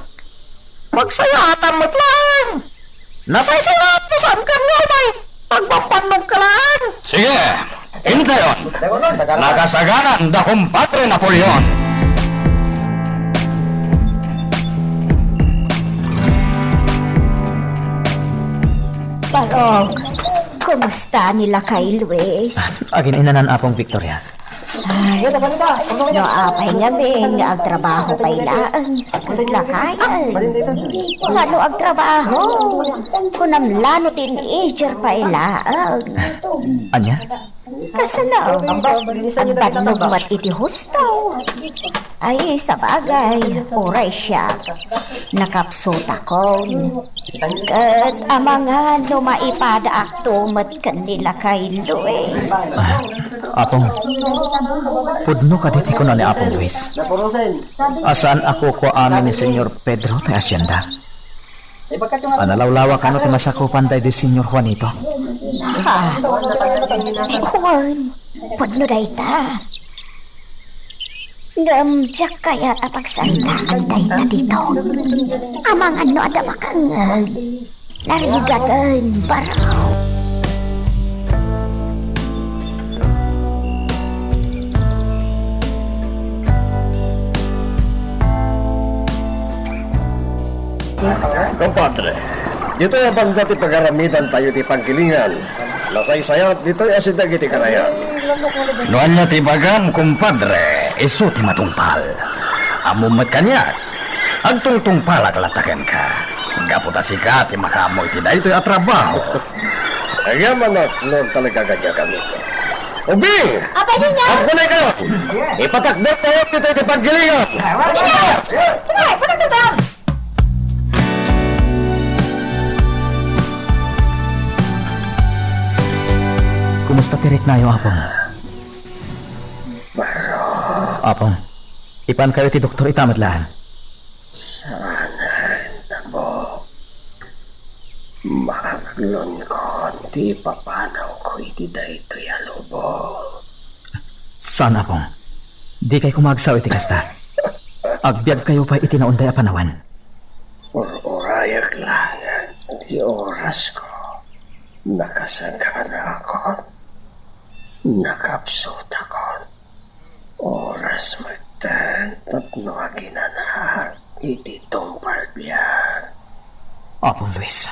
Pagsayaatan met laeng. Nasaysayaat no saankan nga umay. Magbabannogka laeng. Sige, intayon. Nakasaganan da kumpadre Napoleon. Barok, kumusta ni Lakay Luis? Agin-inanan, Apong Victoria. Ay, no apay ngamin nga agtrabaho pay laeng, ket lakay, ay. Sano agtrabaho? Kunam la no teenager pay laeng. Ania? Kasano? Agbannog met iti husto. Ay, sabagay, uray siak. Nakapsutakon. Ket amangan no maipadaakto met ken ni Lakay Luis. Ah, Apong, pudno kadi ti kuna ni Apong Luis a saan a kukua amin ni Señor Pedro ti asienda? A nalawlawa kano ti masakupan daydi Señor Juanito? Ha? Wen, pudno dayta. Ngem diak kayat a pagsaritaan dayta diton. Amangan no adda makangngeg. Narigaten, baro. Kumpadre, ditoy a banda ti pagaramidantayo ti paggilingan. Nasaysayat ditoy a sideg iti karayan. No ania ti ibagam, kumpadre, isu ti matungpal. Ammom met kaniak, agtungtungpalak latta kenka. Gapu ta sika ti makaammo iti daytoy a trabaho. Agyamanak no agtalek kaniak, amigo. Ubing! Apay, senyor? Agkunay ka! Ipatakder tayo ditoy ti paggilingan! Senyor! Senyor! Patakder tayo! Kumusta ti riknayo, Apong? Apong, ipankayo ti doktor ita met laeng. Saan, Apo. Maaglonkon ti ipapanawko iti daytoy a lubong. Saan, Apong. Dikay koma agsao iti kasta. Agbiagkayo pay iti naunday a panawen. Ur-urayak laeng ti orasko. Nakasaganakon. Nakapsutakon. Oras metten tapno aginanak iti tungpal biag. Apong Luis.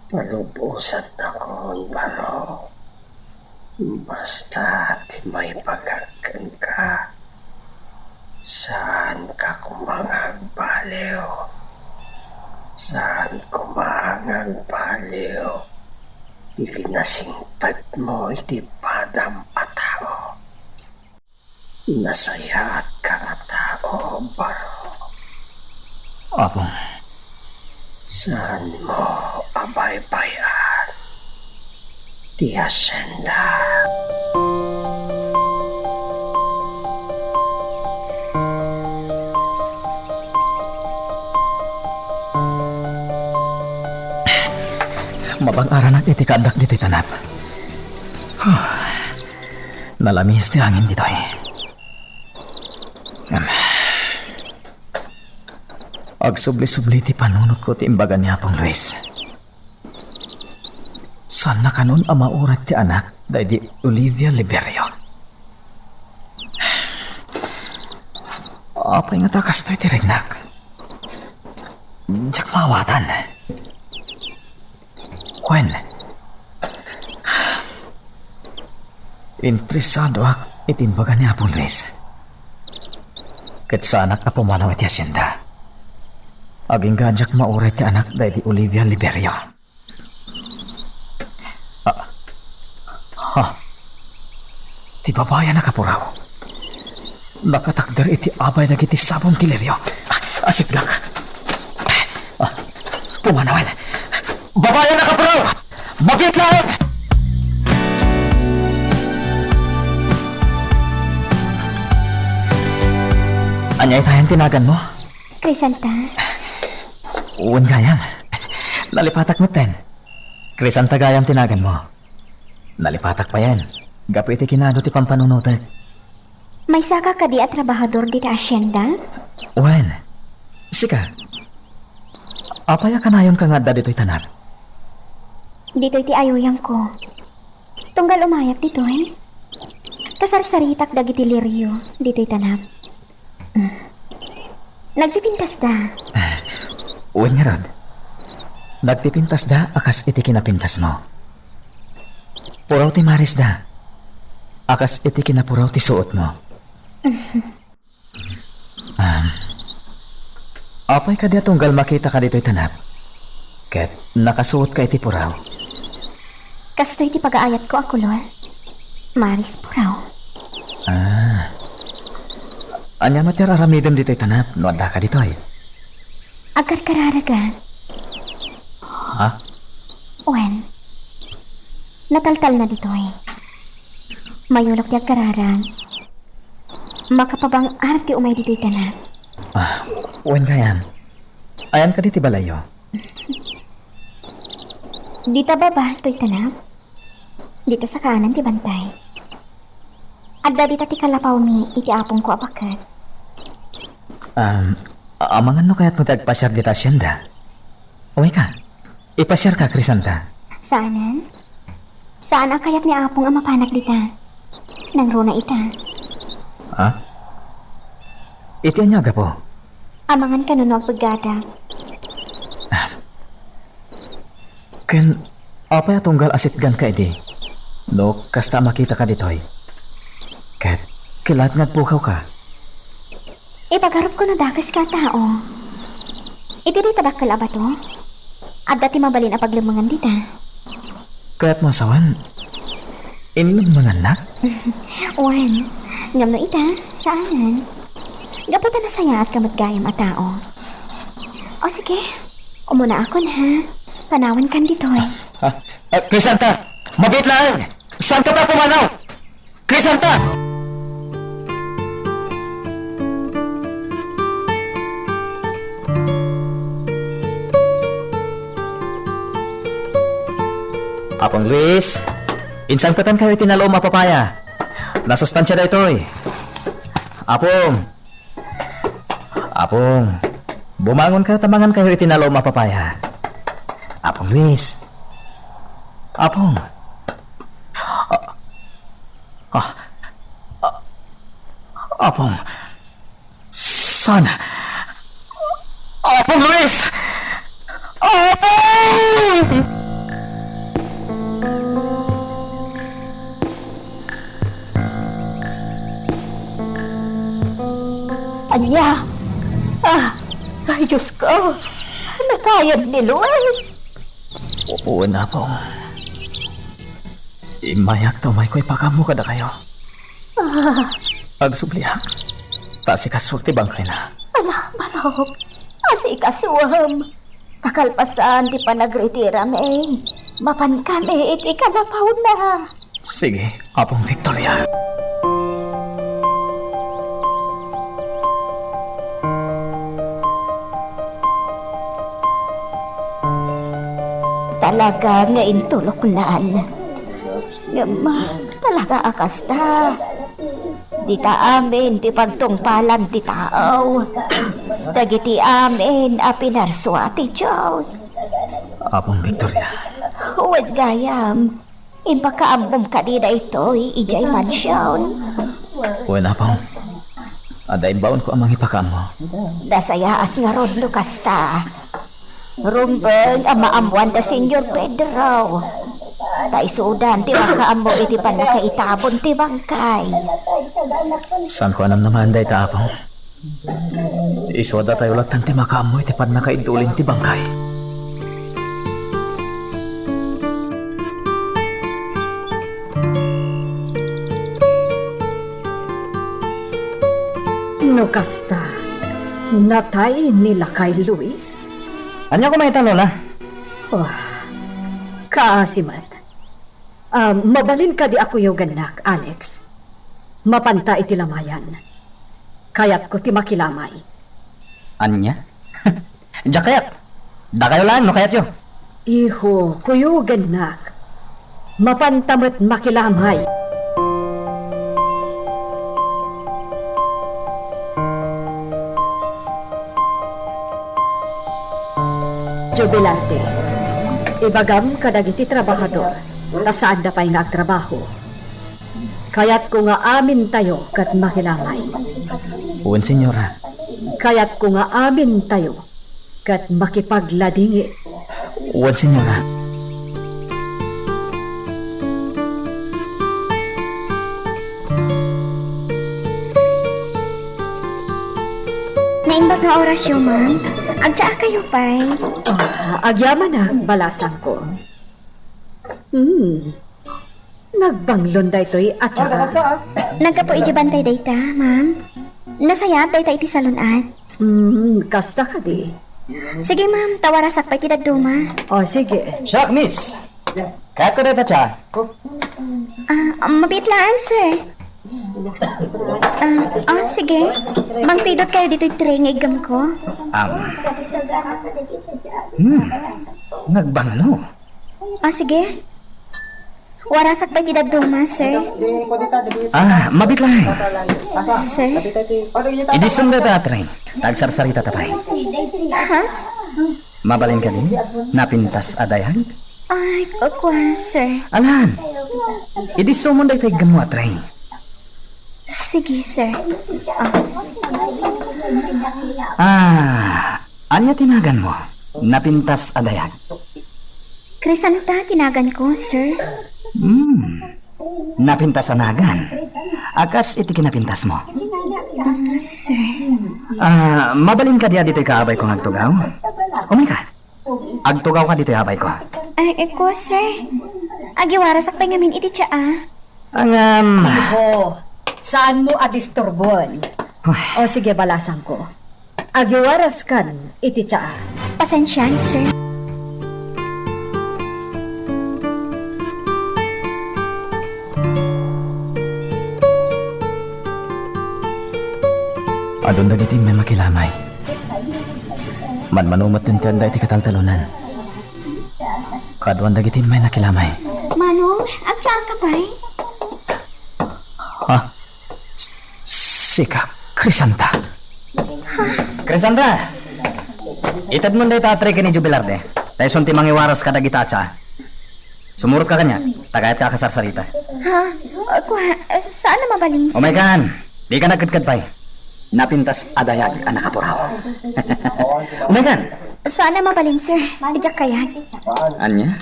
Palubosannakon, barok. Basta ti maibagak kenka, saanka koma nga agbaliw. Saan koma nga agbaliw ti kinasingpetmo iti padam a tao. Nasayaatka a tao, baro. Apong. Saanmo a baybay-an ti hacienda. Mabang-aranak iti kaaddak ditoy tanap. Nalamis ti angin ditoy. Ngem, agsubli-subli ti panunotko ti imbaga ni Apong Luis. Saanna kanon a maurat ti anak daydi Olivia Liberio. Apay ngata kastoy ti riknak? Diak maawatan. Wen, interesadoak iti imbaga ni Apo Luis. Ket saanak a pumanaw iti hacienda. Agingga a diak mauray ti anak daydi Olivia Liberio. Ah. Ha? Ti babai a nakapuraw. Nakatakder iti abay dagiti sabon ti Lirio. Ah, asipgak. Ah, pumanawen. Babai a nakapuraw! Mabiit laeng! Ania itayan ti naganmo? Crisanta. Wen gayam. Nalipatak metten. Crisanta gayam ti naganmo. Nalipatak payen, gapu iti kinado ti pampanunotek. Maysaka kadi a trabahador dita hacienda? Wen, sika. Apay a kanayonka nga adda ditoy tanap? Ditoy ti ayuyanko. Tunggal umayak ditoy, kasarsaritak dagiti Lirio ditoy tanap. Mm. Nagpipintasda. Wen ngarud, nagpipintasda a kas iti kinapintasmo. Puraw ti marisda a kas iti kinapuraw ti suotmo. Um, apay kadi a tunggal makitaka ditoy tanap ket nakasuotka iti puraw? Kastoy ti pagaayatko a kolor. Maris puraw. Ah. Ania met ti ar-aramidem ditoy tanap no addaka ditoy? Agkarkararagak. Ha? Wen, nataltalna ditoy. Mayulok ti agkararag. Makapabang-ar ti umay ditoy tanap. Ah, wen gayam. Ayan kadi ti balayyo? Dita baba toy tanap. Dita sakaanan ti bantay. Adda dita ti kalapawmi iti apongko a baket. Um, amangan no kayatmo ti agpasiar dita hacienda? Umayka. Ipasiarka, Crisanta. Saanen? Saan a kayat ni Apong a mapanak dita? Nangruna ita. Ha? Iti ania a gapu? Amangan kano no agpeggadak. Ken apay a tunggal a sitganka idi? No kasta a makitaka ditoy. Ket kelat nga agpukawka. Ipagarupko no dakeska a tao. Iti dayta dakkel a bato, adda ti mabalin a paglemmengan dita. Kayatmo a sawen, inlemmengannak? Wen, ngem no ita, saanen. Gapu ta nasayaatka met gayam a tao. O sige, umunaakon, ha. Panawankan ditoy. Ah, ah, Crisanta! Mabiit laeng! Saanka pay a pumanaw? Crisanta! Apong Luis, insangpetankayo iti nalum a papaya. Nasustansia daytoy. Apong, Apong, bumangonkayo ta mangankayo iti nalum a papaya. Apong Luis. Apong. Ah, ah, ah, Apong. San? Apong Luis! Apong! Ania? Ah, ay, Diyos ko. Natayen ni Luis. Wen, Apong. Immayak ta umayko ipakaammo kadakayo. Ah. Agsubliak. Ta asikasuak ti bangkayna. Ala, barok. Asikasuem. Ta kalpasan ti panagritirami, mapankami iti kalapawna. Sige, Apong Victoria. Talaga nga intuloknan. Ngem, talaga a kasta. Dita amin ti pagtungpalan ti tao. Dagiti amin a pinarsua ti Dios. Apong Victoria. Wen gayam, impakaammom kadi daytoy idiay mansion? Wen, Apong. Adda imbaonko a mangipakaammo. Nasayaat ngarud no kasta. Rumbeng a maammoan da Señor Pedro. Ta isudan ti makaammo iti pannakaitabon ti bangkay. Saanko a namnamaen dayta, Apo. Isu a datayo latta ti makaammo iti pannakaidulin ti bangkay. No kasta, natay ni lakay Luis? Ania koma ita, Lola? Oh, kaasi met. Ah, mabalin kadi a kuyogannak, Alex? Mapanta iti lamayan. Kayatko ti makilamay. Ania? Diak kayat. Dakayo laeng no kayatyo. Iho, kuyogannak. Mapanta met makilamay. Jubilarte, ibagam kadagiti trabahador ta saanda pay nga agtrabaho. Kayatko nga amintayo ket makilamay. Wen, Señora. Kayatko nga amintayo ket makipagladingit. Wen, Señora. Naimbag nga orasyo, ma'am. Agtsaakayo pay. Ah, agyamanak, balasangko. Hmm. Nagbanglon daytoy a tsaa. Naggapu iti bantay dayta, ma'am. Nasayaat dayta iti salun-at. Hmm, kasta kadi. Sige, ma'am, ta warasak pay ti dadduma. O, sige. Siak, miss. Kayatko dayta tsaa. Ah, mabiit laeng, sir. Ah, ah, sige. Mangpidot kayo ditoy tray nga iggamko. Um. Hmm. Nagbanglo. Ah, sige. Warasak pay ti dadduma, sir. Ah, mabiit lang. Sir? Idisum dayta a tray. Tagsarsarita ta pay. Ha? Mabalin kadi? Napintas a dayag? Ay, kua, sir. Alan, idisumon dayta iggammo a tray. Sige, sir. Ah. Ah, ania ti naganmo? Napintas a dayag. Crisanta ti naganko, sir. Hmm. Napintas a nagan. A kas iti kinapintasmo. Mm, sir. Ah, mabalin kadi a ditoy kaabayko nga agtugaw? Umayka. Agtugawka ditoy abayko. Ay, kua, sir. Agiwarasak pay ngamin iti tsaa. Ngem, Iho, saanmo a disturboen. Ay. O sige, balasangko. Agiwaraskan iti tsaa. Pasensian, sir. Adun dagiti immay makilamay. Manmano met ti adda iti kataltalonan. Kaduan dagiti immay nakilamay. Manong, agtsaanka pay? Ha? S-, sika, Crisanta. Crisanta! Itedmon dayta a tray ken ni Jubilarde. Ta isun ti mangiwaras kadagita a tsaa. Sumurotka kaniak, ta kayatka a kasarsarita. Ha? Kua, saan a mabalin, sir? Umaykan! Dika nagkedked pay. Napintas a dayag a nakapuraw. Umaykan! Saan a mabalin, sir. Diak kayat. Ania?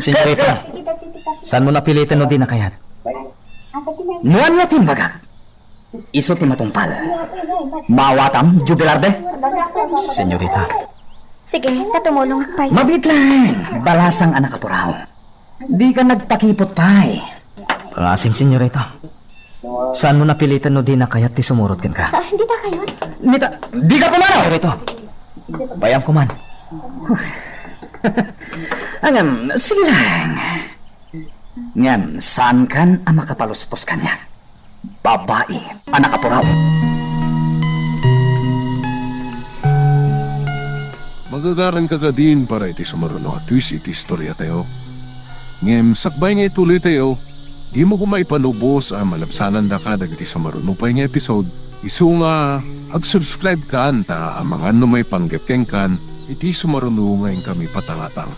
Senyorita, saanmo napiliten no dina kayat? No ania ti imbagak, isu ti matungpal. Maawatam, Jubilarde? Senyorita. Sige, ta tumulongak pay. Mabiit lang, balasang a nakapuraw. Dika nagpakipot pay. Pangasim, senyorita. Saanmo napiliten no dina kayat ti sumurot kenka? Ah, dita kayon. Nita, dika pumanaw! Senyorita, bayam kuman. Ngem, sige lang. Ngem, saankan a makapaluspos kaniak, babai a nakapuraw. Magagaranka kadin para iti sumaruno a twist iti istoriatayo. Ngem sakbay nga ituloytayo, dimo koma ipalubos a malabsanandaka dagiti sumaruno pay nga episode, isu nga ag-subscribe kan ta amangan no maipanggep kenkan iti sumaruno nga inkami patangatang.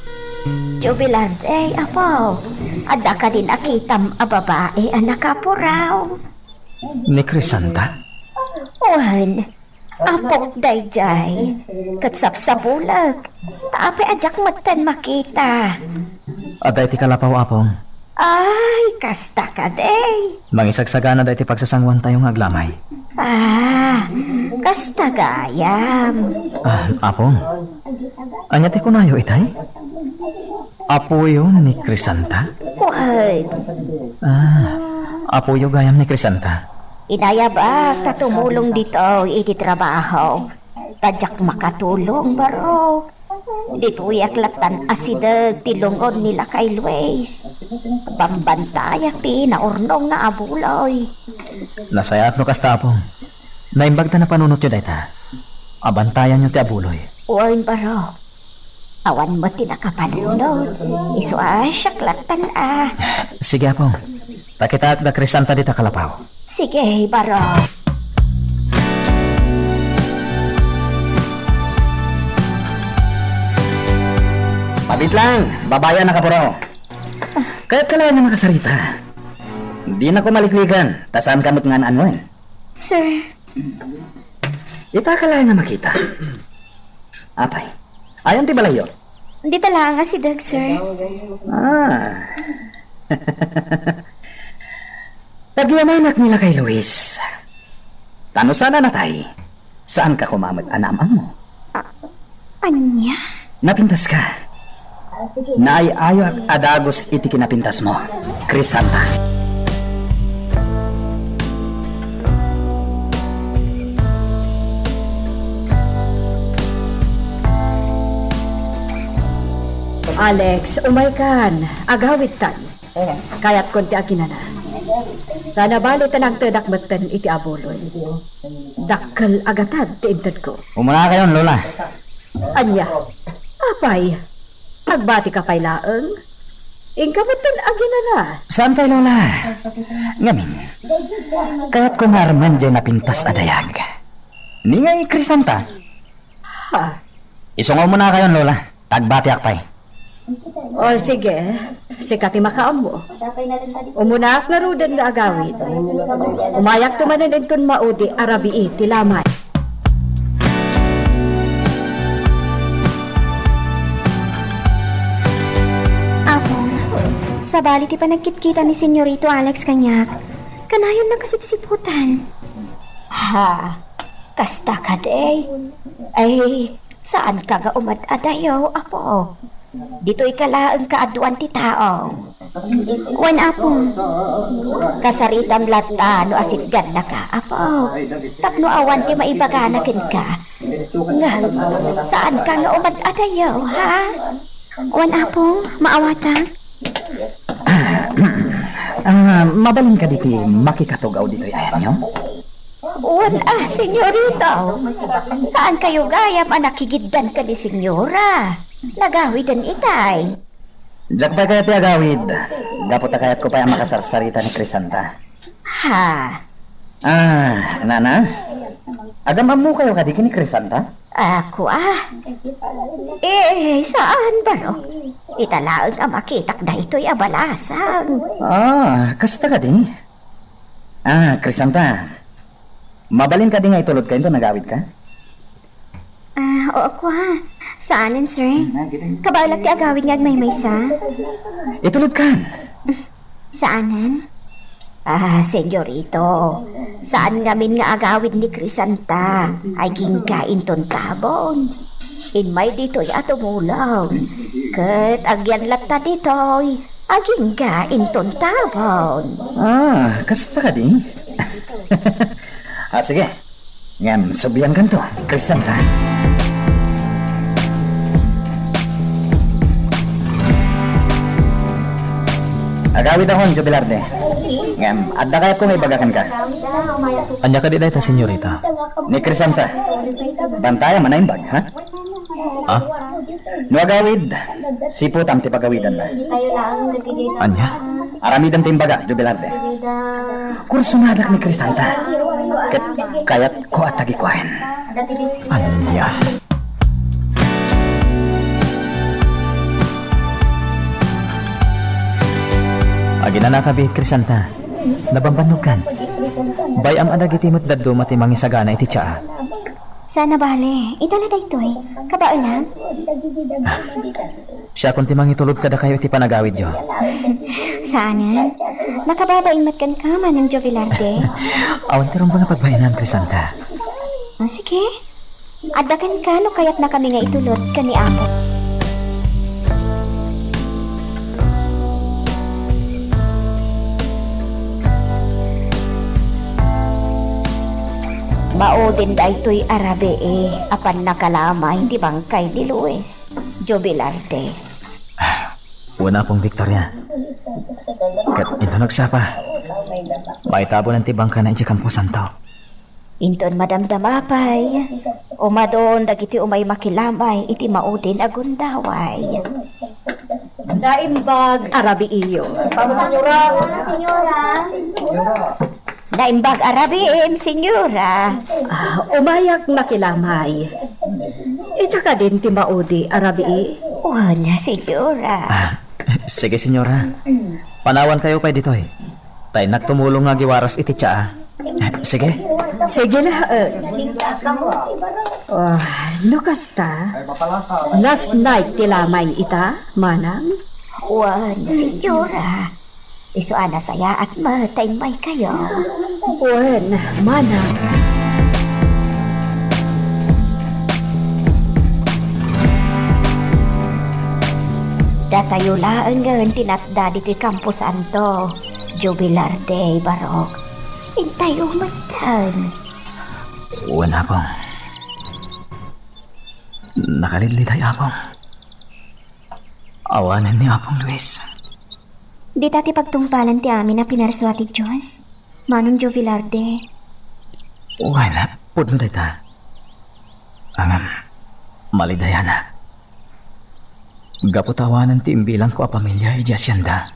Jubilarde, apo, adda kadin a kitam a babai a nakapuraw? Ni Crisanta? Wen, apok daydiay, ket sapsapulek, ta apay a diak metten makita. Adda iti kalapaw, apong. Ay, kasta kadi. Mangisagsagana dayta pagsasanguantayo nga aglamay. Ah, kasta gayam. Ah, apong. Ania ti kunayo itay? Apoyo ni Crisanta? Wen. Ah, apoyo gayam ni Crisanta. Inayabak ta tumulong ditoy iti trabaho. Ta diak makatulong, barok. Ditoyak lattan asideg ti lungod ni Lakay Luis. Bambantayak ti naurnong nga abuloy. Nasayaat no kasta, apong. Naimbag ta napanunotyo dayta. Abantayanyo ti abuloy. Wen, barok. Awan met ti nakapanunot. Isu a siak lattan a. Sige, apong. Ta kitaek da Crisanta dita kalapaw. Sige, barok. Mabiit lang, babai a nakapuraw. Kayatka laeng nga makasarita. Dinaka maliklikan, ta saanka met nga an-anuen. Sir. Itaka laeng nga makita. Apay, ayan ti balayyo? Dita laeng asideg, sir. Ah. Pagyamanak ni Lakay Luis. Ta no saan a natay, saanka koma met a naam-ammo. A-, ania? Napintaska. Naay-ayoak a dagus iti kinapintasmo, Crisanta. Alex, umaykan. Agawidtan. Kayatkon ti aginana. Saan a bali ta nagtedak metten iti abuloy. Dakkel a gatad ti intedko. Umunakayon, Lola. Ania? Apay, agbatika pay laeng? Inka metten aginana. Saan pay, Lola. Ngamin, kayatko nga armen diay napintas a dayag. Ni ngay Crisanta. Ha? Isungaw mo na kayon, Lola. Tagbatiak pay. O, sige. Sika ti makaammo. Umunaak ngaruden nga agawid. Umayak ti manen inton maudi a rabii ti lamay. Apong, sabali ti panagkitkita ni Senyorito Alex kaniak. Kanayon nakasipsiputan. Ha? Kasta kadi? Ay, saanka nga umad-adayo, Apo? Ditoyka laeng kaaduan ti tao. Wen, Apo. Kasaritam latta no asipgannaka, Apo. Tapno awan ti maibagana kenka. Ngem, saanka nga umad-adayo, ha? Wen, Apo, maawatak. Ah, mabalin kadi ti makikatugaw ditoy ayanyo? Wen, ah, senyorito. Saankayo gayam a nakigiddan ken ni senyora? Nagawiden itay. Diak pay kayat ti agawid. Gapu ta kayatko pay a makasarsarita ni Crisanta. Ha? Ah, nana? Agam-ammokayo kadi ken ni Crisanta? Ako, ah? Eh, saan, baro? Ita laeng a makitak daytoy a balasang. Ah, kasta kadi? Ah, Crisanta, mabalin kadi nga itulodka inton agawidka? Ah, oo, kua. Saanen, sir? Kabaelak ti agawid nga agmaymaysa. Itulodkan. Saanen? Ah, senyorito, saan ngamin nga agawid ni Crisanta, agingga inton tabon. Immay ditoy a tumulong. Ket agyan latta ditoy, agingga inton tabon. Ah, kasta kadi? Ah, sige. Ngem, subliankanto, Crisanta. Agawidakon, Jovelarde. Ngem, adda kayatko nga ibaga kenka. Ania kadi dayta, senyorita? Ni Crisanta. Bantayam a naimbag, ha? Ah? No agawid, siputam ti pagawidanna. Ania? Aramidem ti imbagak, Jovelarde. Kursonadak ni Crisanta. Ket kayatko a tagikuaen. Ania? Aginanaka biit, Crisanta. Nabambannogkan. Bay-am a dagiti met dadduma ti mangisagana iti tsaa. Saan a bale. Ita la daytoy. Kabaelak? Siakon ti mangitulod kadakayo iti panagawidyo. Saanen. Makababain met kenka, Manang Jovelarde. Awan ti rumbeng a pagbainam, Crisanta. Ah, sige. Adda kenka no kayatnakami nga itulod ken ni Apo. Maudin daytoy a rabii a pannakalamay ti bangkay ni Luis, Jovelarde. Wen, Apong Victoria. Ket inton agsapa, maitabunan ti bangkayna idiay kamposanto. Inton madamdama pay, umadon dagiti umay makilamay iti maudin a gundaway. Naimbag a rabiiyo. Senyora. Naimbag a rabiim, senyora. Ah, umayak makilamay. Ita kadin ti maudi a rabii? Wen, senyora. Ah, sige, senyora. Panawankayo pay ditoy. Ta innak tumulong nga agiwaras iti tsaa. Sige. Sige la, eh. Ah, no kasta, last night ti lamay ita, manang? Wen, senyora. Isu a nasayaat met ta immaykayo. Wen, manang. Datayo laengen ti natda ditoy kamposanto, Jovelarde, barok. Intayo metten. Wen, Apong. Nakalidliday, Apong. Awanen ni Apong Luis. Dita ti pagtungpalan ti amin a pinarsua ti Dios, Manong Jovelarde. Wen, pudno dayta. Ngem, malidayanak. Gapu ta awanen ti imbilangko a pamilia idiay asienda.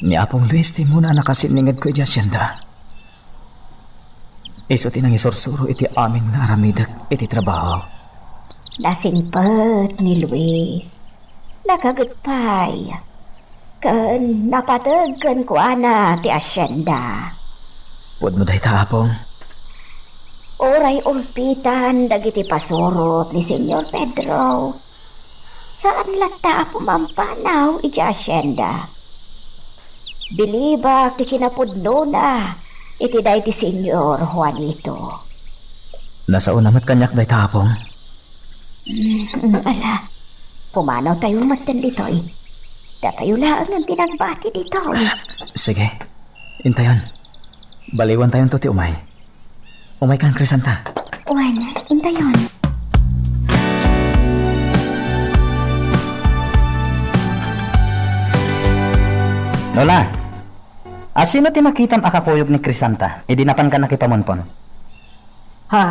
Ni Apong Luis ti immuna a nakasinningedko idiay asienda. Isu ti nangisursuro iti amin nga aramidek iti trabaho. Nasingpet ni Luis. Nakaget pay. Ken napateg kenkuana ti asienda. Pudno dayta, Apong. Uray ulpitan dagiti pasurot ni Señor Pedro, saan latta a pumampanaw idiay asienda. Bilibak ti kinapudnona iti daydi Señor Juanito. Nasaona met kaniak dayta, Apong. Mm, mm, ala, pumanawtayo metten ditoy. Datayo laengen ti nagbati ditoy. Sige, intayon. Baliwantayonto ti umay. Umaykan, Crisanta. Wen, intayon. Lola, asino ti nakitam a kakuyog ni Crisanta idi napanka nakipamunpon? Ha?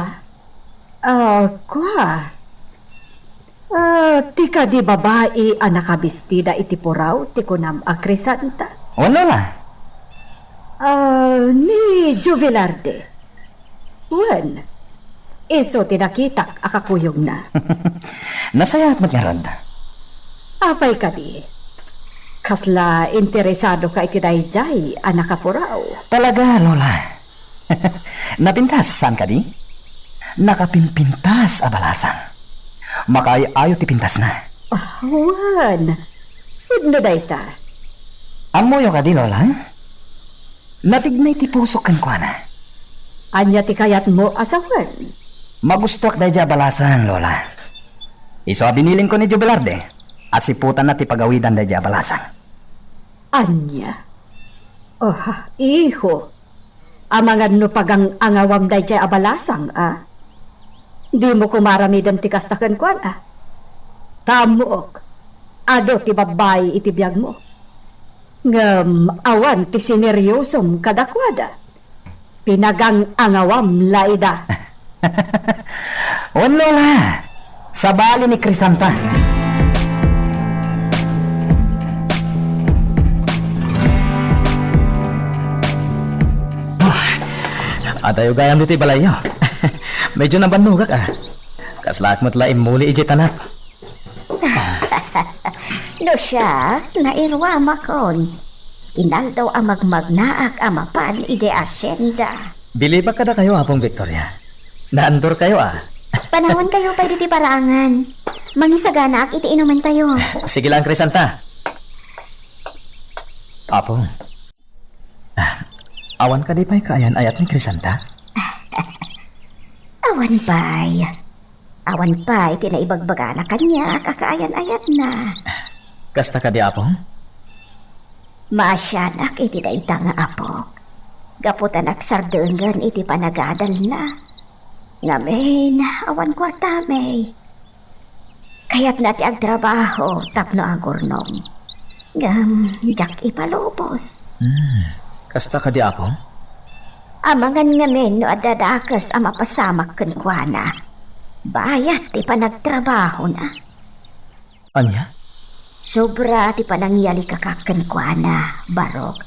Ah, kua? Ah, ti kadi babai a nakabistida iti puraw ti kunam a Crisanta? Wen, Lola. Ah, ni Jovelarde. Wen, isu ti nakitak a kakuyogna. Nasayaat met ngarud. Apay kadi? Kasla interesadoka iti daydiay a nakapuraw? Talaga, Lola. Napintas, saan kadi? Nakapimpintas a balasang. Makaay-ayo ti pintasna. Ah, wen. Pudno dayta. Ammoyo kadi, Lola? Natignay ti pusok kenkuana. Ania ti kayatmo a sawen? Magustoak daydiay a balasang, Lola. Isu a binilinko ni Jovelarde a siputanna ti pagawidan daydiay a balasang. Ania? Oh, iho. Amangan no pagang-angawam daydiay a balasang, a? Dimo koma aramiden ti kasta kenkuana. Ta ammook, adu ti babbai iti biagmo. Ngem awan ti sineryosom kadakuada. Pinagang-angawam la ida. Wen, Lola, sabali ni Crisanta. Ah, adayo gayam ditoy balayyo. Medyo nabannogak, a. Kaslaak met la immuli idiay tanap. No siak, nairuamakon. Inaldaw a magmagnaak a mapan idiay asienda. Bilibak kadakayo, Apong Victoria. Naandorkayo, a. Panawankayo pay ditoy paraangan. Mangisaganaak iti inumentayo. Sige lang, Crisanta. Apong, ah, awan kadi pay kaayan-ayat ni Crisanta? Awan pay. Awan pay ti naibagbagana kaniak a kaayan-ayatna. Kasta kadi, Apong? Maasianak iti dayta nga apok, gapu ta nagsardengen iti panagadalna. Ngamin, awan kuartami. Kayatna ti agtrabaho tapno agurnong. Ngem diak ipalubos. Hmm, kasta kadi, Apong? Amangan ngamin no adda dakes a mapasamak kenkuana. Bayat ti panagtrabahona. Ania? Sobra ti panangyalikaak kenkuana, Barok.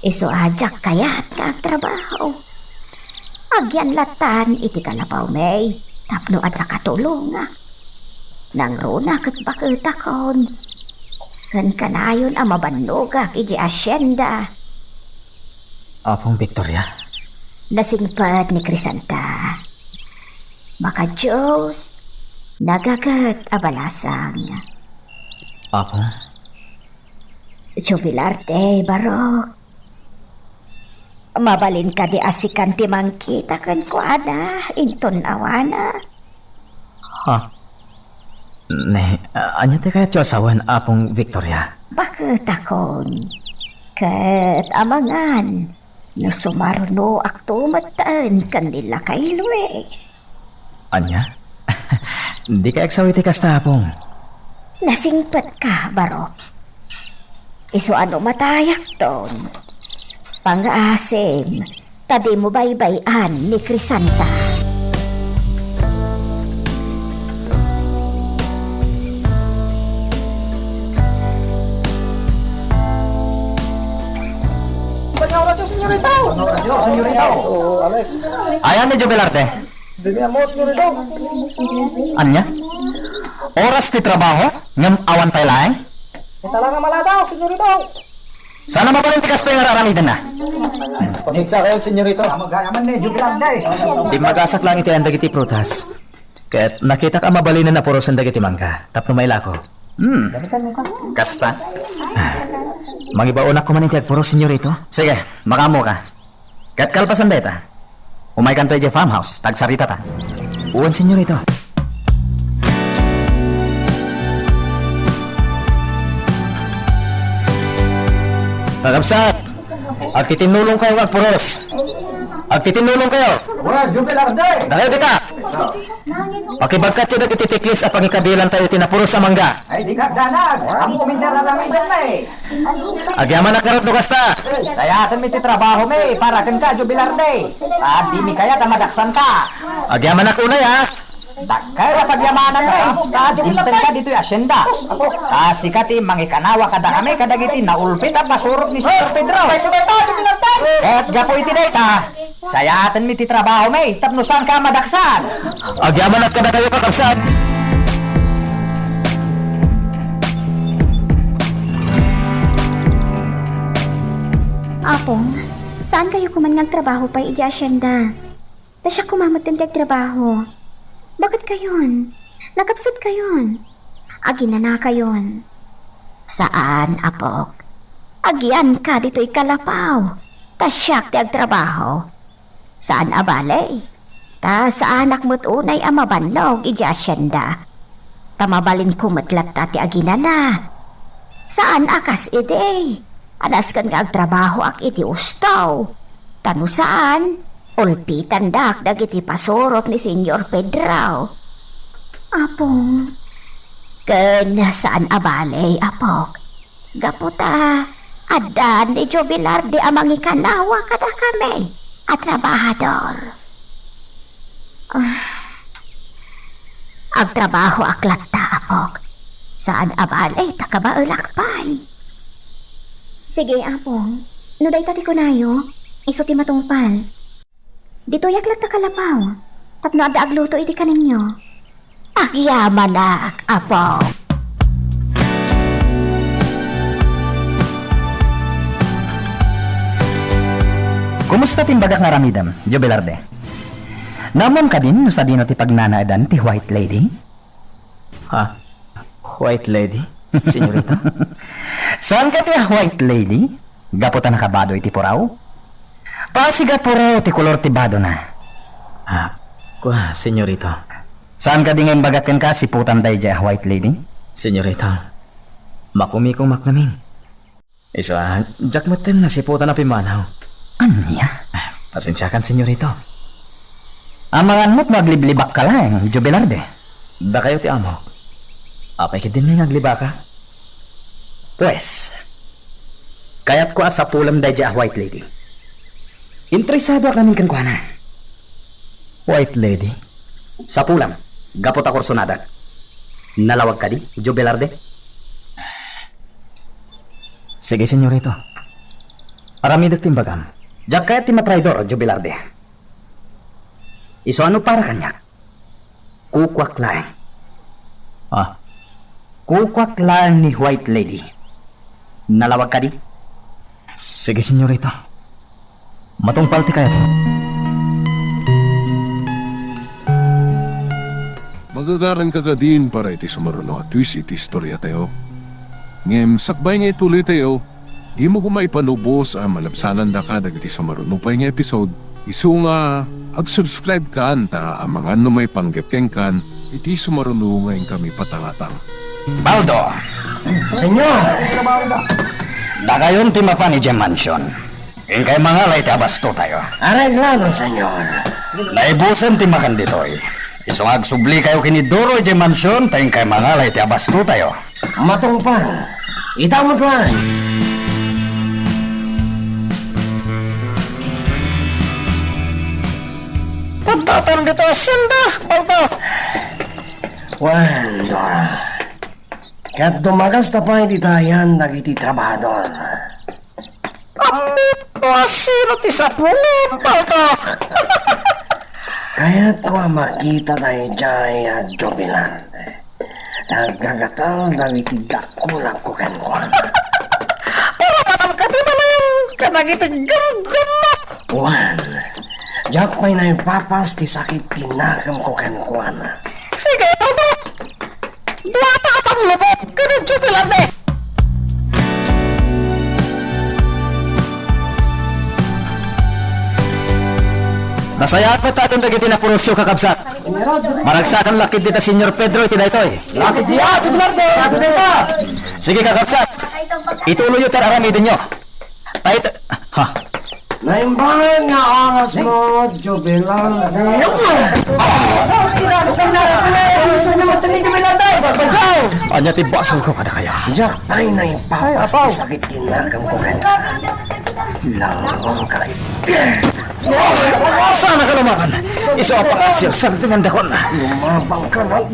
Isu a diak kayat nga agtrabaho. Agyan lattan iti kalapawmi tapno adda katulongak. Nangruna ket baketakon. Ken kanayon a mabannogak idiay asienda. Apong Victoria. Nasingpet ni Crisanta. Makadios, nagaget a balasang. Apong? Jovelarde, Barok. Mabalin kadi a sikan ti mangkita kenkuana inton awana? Ha? Ne, a-, ania ti kayatyo a sawen, Apong Victoria? Baketakon. Ket amangan, no sumarunoakto metten ken ni lakay Luis. Ania? Dika agsawi ti kasta, Apong. Nasingpetka, Barok. Isu a no matayakton, pangaasim, ta dimo baybay-an ni Crisanta. Oras, senyorita. Senyorita. Oo, Alex. Ayan ni Jubilarte. Dini amo, senyorita. Ania? Oras ti trabaho, ngem awan pay laeng? Ita la nga maladaw, senyorita. Saan a mabalin ti kastoy nga ar-aramidenna? Pasensya kayo, senyorita. Dimmagasat laeng iti ayan dagiti prutas. Ket nakitak a mabalinen a purosen dagiti mangga tapno mailako. Hmm. Kasta? Mangibaonak koma iti agpuros, senyorito. Sige, makaammoka. Ket kalpasan dayta, umaykanto idiay farmhouse, ta agsaritata. Wen, senyorito. Kakabsat, agtitinnulongkayo nga agpuros. Agtitinnulongkayo. Wen, Jubilarte. Dakayo dita. Pakibagkatyo dagiti tiklis a pangikabilantayo iti napuros a mangga. Ay, dika agdanag. Ammomi ti ar-aramidenmi. Agyamanak ngarud no kasta. Sayatenmi ti trabahomi para kenka, Jubilarte. Ta dimi kayat a madaksanka. Agyamanak unay, a. Dakkel a pagyamananmi. Ta dimtenka ditoy asienda. Ta sika ti mangikanawa kadakami kadagiti naulpit a pasurot ni Senyor Pedro. Ket gapu iti dayta, sayatenmi ti trabahomi tapno saanka a madaksan. Agyamanak kadakayo, kakabsat. Apong, saankayo koman nga agtrabaho pay idiay asienda? Ta siak koma met ti agtrabaho. Baketkayon? Nakabsatkayon? Aginanakayon? Saan, apok. Agyanka ditoy kalapaw. Ta siak ti agtrabaho. Saan a bale, ta saanak met unay a mabannog idiay asienda. Ta mabalinko met latta ti aginana. Saan a kas idi a nasken nga agtrabahoak iti usto. Ta no saan, ulpitandak dagiti pasurot ni Senyor Pedro. Apong. Ken saan a bale, apok. Gapu ta adda ni Jubilarte a mangikanawa kadakami a trabahador. Ah. Agtrabahoak latta, apok. Saan a bale ta kabaelak pay. Sige, apong. No dayta ti kunayo, isu ti matungpal. Ditoyak latta kalapaw, tapno adda agluto iti kanenyo. Agyamanak, apo. Kumusta ti imbagak nga aramidem, Jobelarde? Naammom kadin no sadino ti pagnanaedan ti White Lady? Ha? White lady, senyorita? Saan kadi a white lady? Gapu ta nakabado iti puraw? Pasig a puraw ti kolor ti badona. Ah, kua, senyorita. Saan kadi nga imbagak kenka a siputan daydiay a white lady? Senyorita, makumikong maknamin. Isu a, diak metten nasiputan a pimmanaw. Ania? Ah, pasensiakan, senyorito. Amangan met no agliblibakka laeng, Jobelarde. Dakayo ti amok. Apay ketdin nga aglibaka? Pues, kayatko a sapulem daydiay a white lady. Interesadoak ngamin kenkuana. White lady? Sapulem, gapu ta kursonadak. Nalawag kadi, Jobelarde? Sige, senyorito. Aramidek ti imbagam. Diak kayat ti matraidor, Jobelarde. Isu a no para kaniak, kukuak laeng. Ah? Kukuak laeng ni White Lady. Nalawag kadi? Sige, senyorito. Matungpal ti kayatmo. Magagaranka kadin para iti sumaruno a twist iti istoriatayo. Ngem sakbay nga ituloytayo, dimo koma ipalubos a malabsanandaka dagiti sumaruno pay nga episode. Isu nga ag-subscribe kan ta amangan no maipanggep kenkan iti sumaruno nga inkami patangatang. Baldo! Senyor! Dakayon ti mapan idiay mansion. Inkay mangala iti abastotayo. Areglado, senyor. Naibusen ti makan ditoy. Isu nga agsublikayo ken ni Doro idiay mansion ta inkay mangala iti abastotayo. Matungpal. Ita met laeng. Addatam ditoy asienda, Baldo. Wen, Dora. Ket dumagasta pay ti dayan dagiti trabahador. A, Ammom no asino ti sapulem, Baldo? Kayatko a makita daydiay a Jubilar. Ta aggagatal dagiti dakulakko kenkuana. Para manamka ti balin kadagiti gurgurmo. Wen, diak pay naipapas ti sakit ti nakemko kenkuana. Sige, Baldo. Duata a panglubok ken Jubilar de. Nasayaat met adun dagiti napurosyo, kakabsat. Maragsakan lakid dita Señor Pedro iti daytoy. Lakid dia, Jubilar de, lakid dita. Sige, kakabsat. Ituloyyo ti ar-aramidenyo. Tay, ha? Naimbag nga oras mo, Jubilar de. Ania ti basolko kadakayo? Diak pay naipapas ti sakit ti nakemko ken. Langong ka iti. Saan ka lumaban? Isu a pangasiw, sardinan dakon. Lumabang ka lang.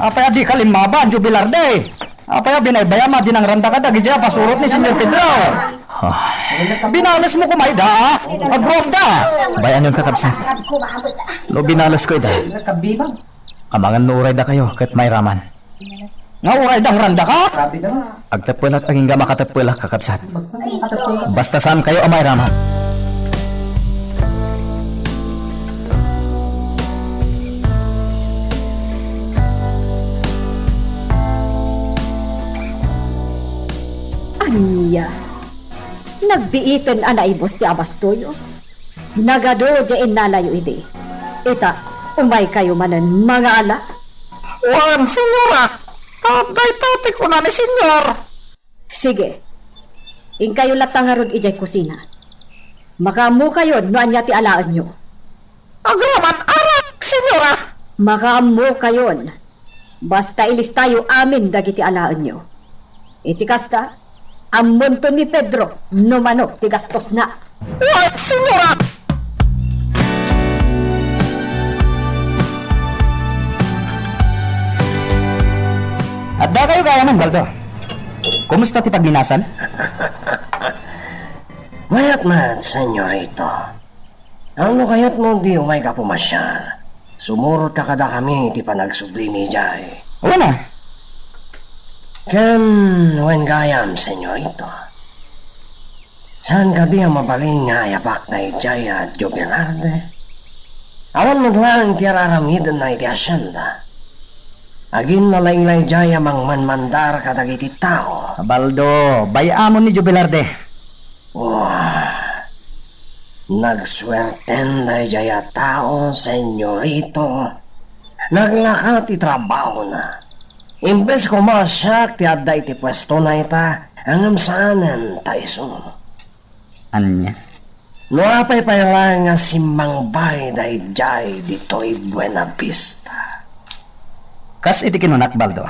Apay a dika limmaban, Jubilar de? Apay a binaybayam a dinangranda kadagiti a pasurot ni Señor Pedro? Ah. Binalesmo koma ida, a? Agruamda. Bay-anon, kakabsat. No binalesko ida, amangan no uray dakayo ket mairaman. Nga uray dangrandaka? Agteppelak agingga makateppelak, kakabsat. Basta saankayo a mairaman. Ania? Nagbiiten a naibus ti abastoyo? Nagadu diay innalayo idi. Ita, umaykayo manen mangala. Wen, señora, ta dayta ti kuna ni Señor. Sige. Inkayo latta ngarud idiay kusina. Makaammokayon no ania ti alaenyo. Agraman arak, señora. Makaammokayon. Basta ilistayo amin dagiti alaenyo. Iti kasta, ammonto ni Pedro no mano ti gastosna. Wen, señora! Addakayo gayamen, Baldo. Kumusta ti pagminasan? Mayat met, señorito. Ano kayatmo di umayka pumasiar? Sumurotka kadakami iti panagsublimi idiay. Wen a. Ken wen gayam, señorito. Saan kadi a mabalin nga ayabak daydiay a Jubilar de? Awan met laeng ti ar-aramidenna iti hasienda. Aginnalaing daydiay a mangmanmandar kadagiti tao. Baldo, bay-amon ni Jubilar de. Wah, nagsuerten daydiay a tao, señorito. Naglaka ti trabahona. Imbes koma a siak ti adda iti puestona ita, ngem saanen ta isu. Ania? No apay pay laeng a simmangbay daydiay ditoy Buena Vista. Kas iti kinunak, Baldo,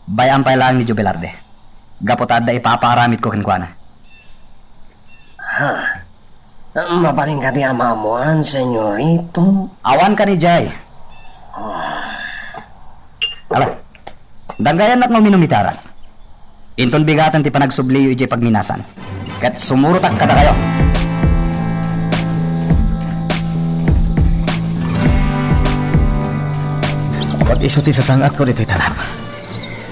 bay-am pay laeng ni Jubilar de, gapu ta adda ipapaaramidko kenkuana. Ha? Mabalin kadi a maammoan, señorito? Awan kanidiay. Ah. Ala, danggayannak nga uminum ita, arak. Inton bigaten ti panagsubliyo idiay pagminasan, ket sumurotak kadakayo. Apay isu ti sasang-atko ditoy tanap?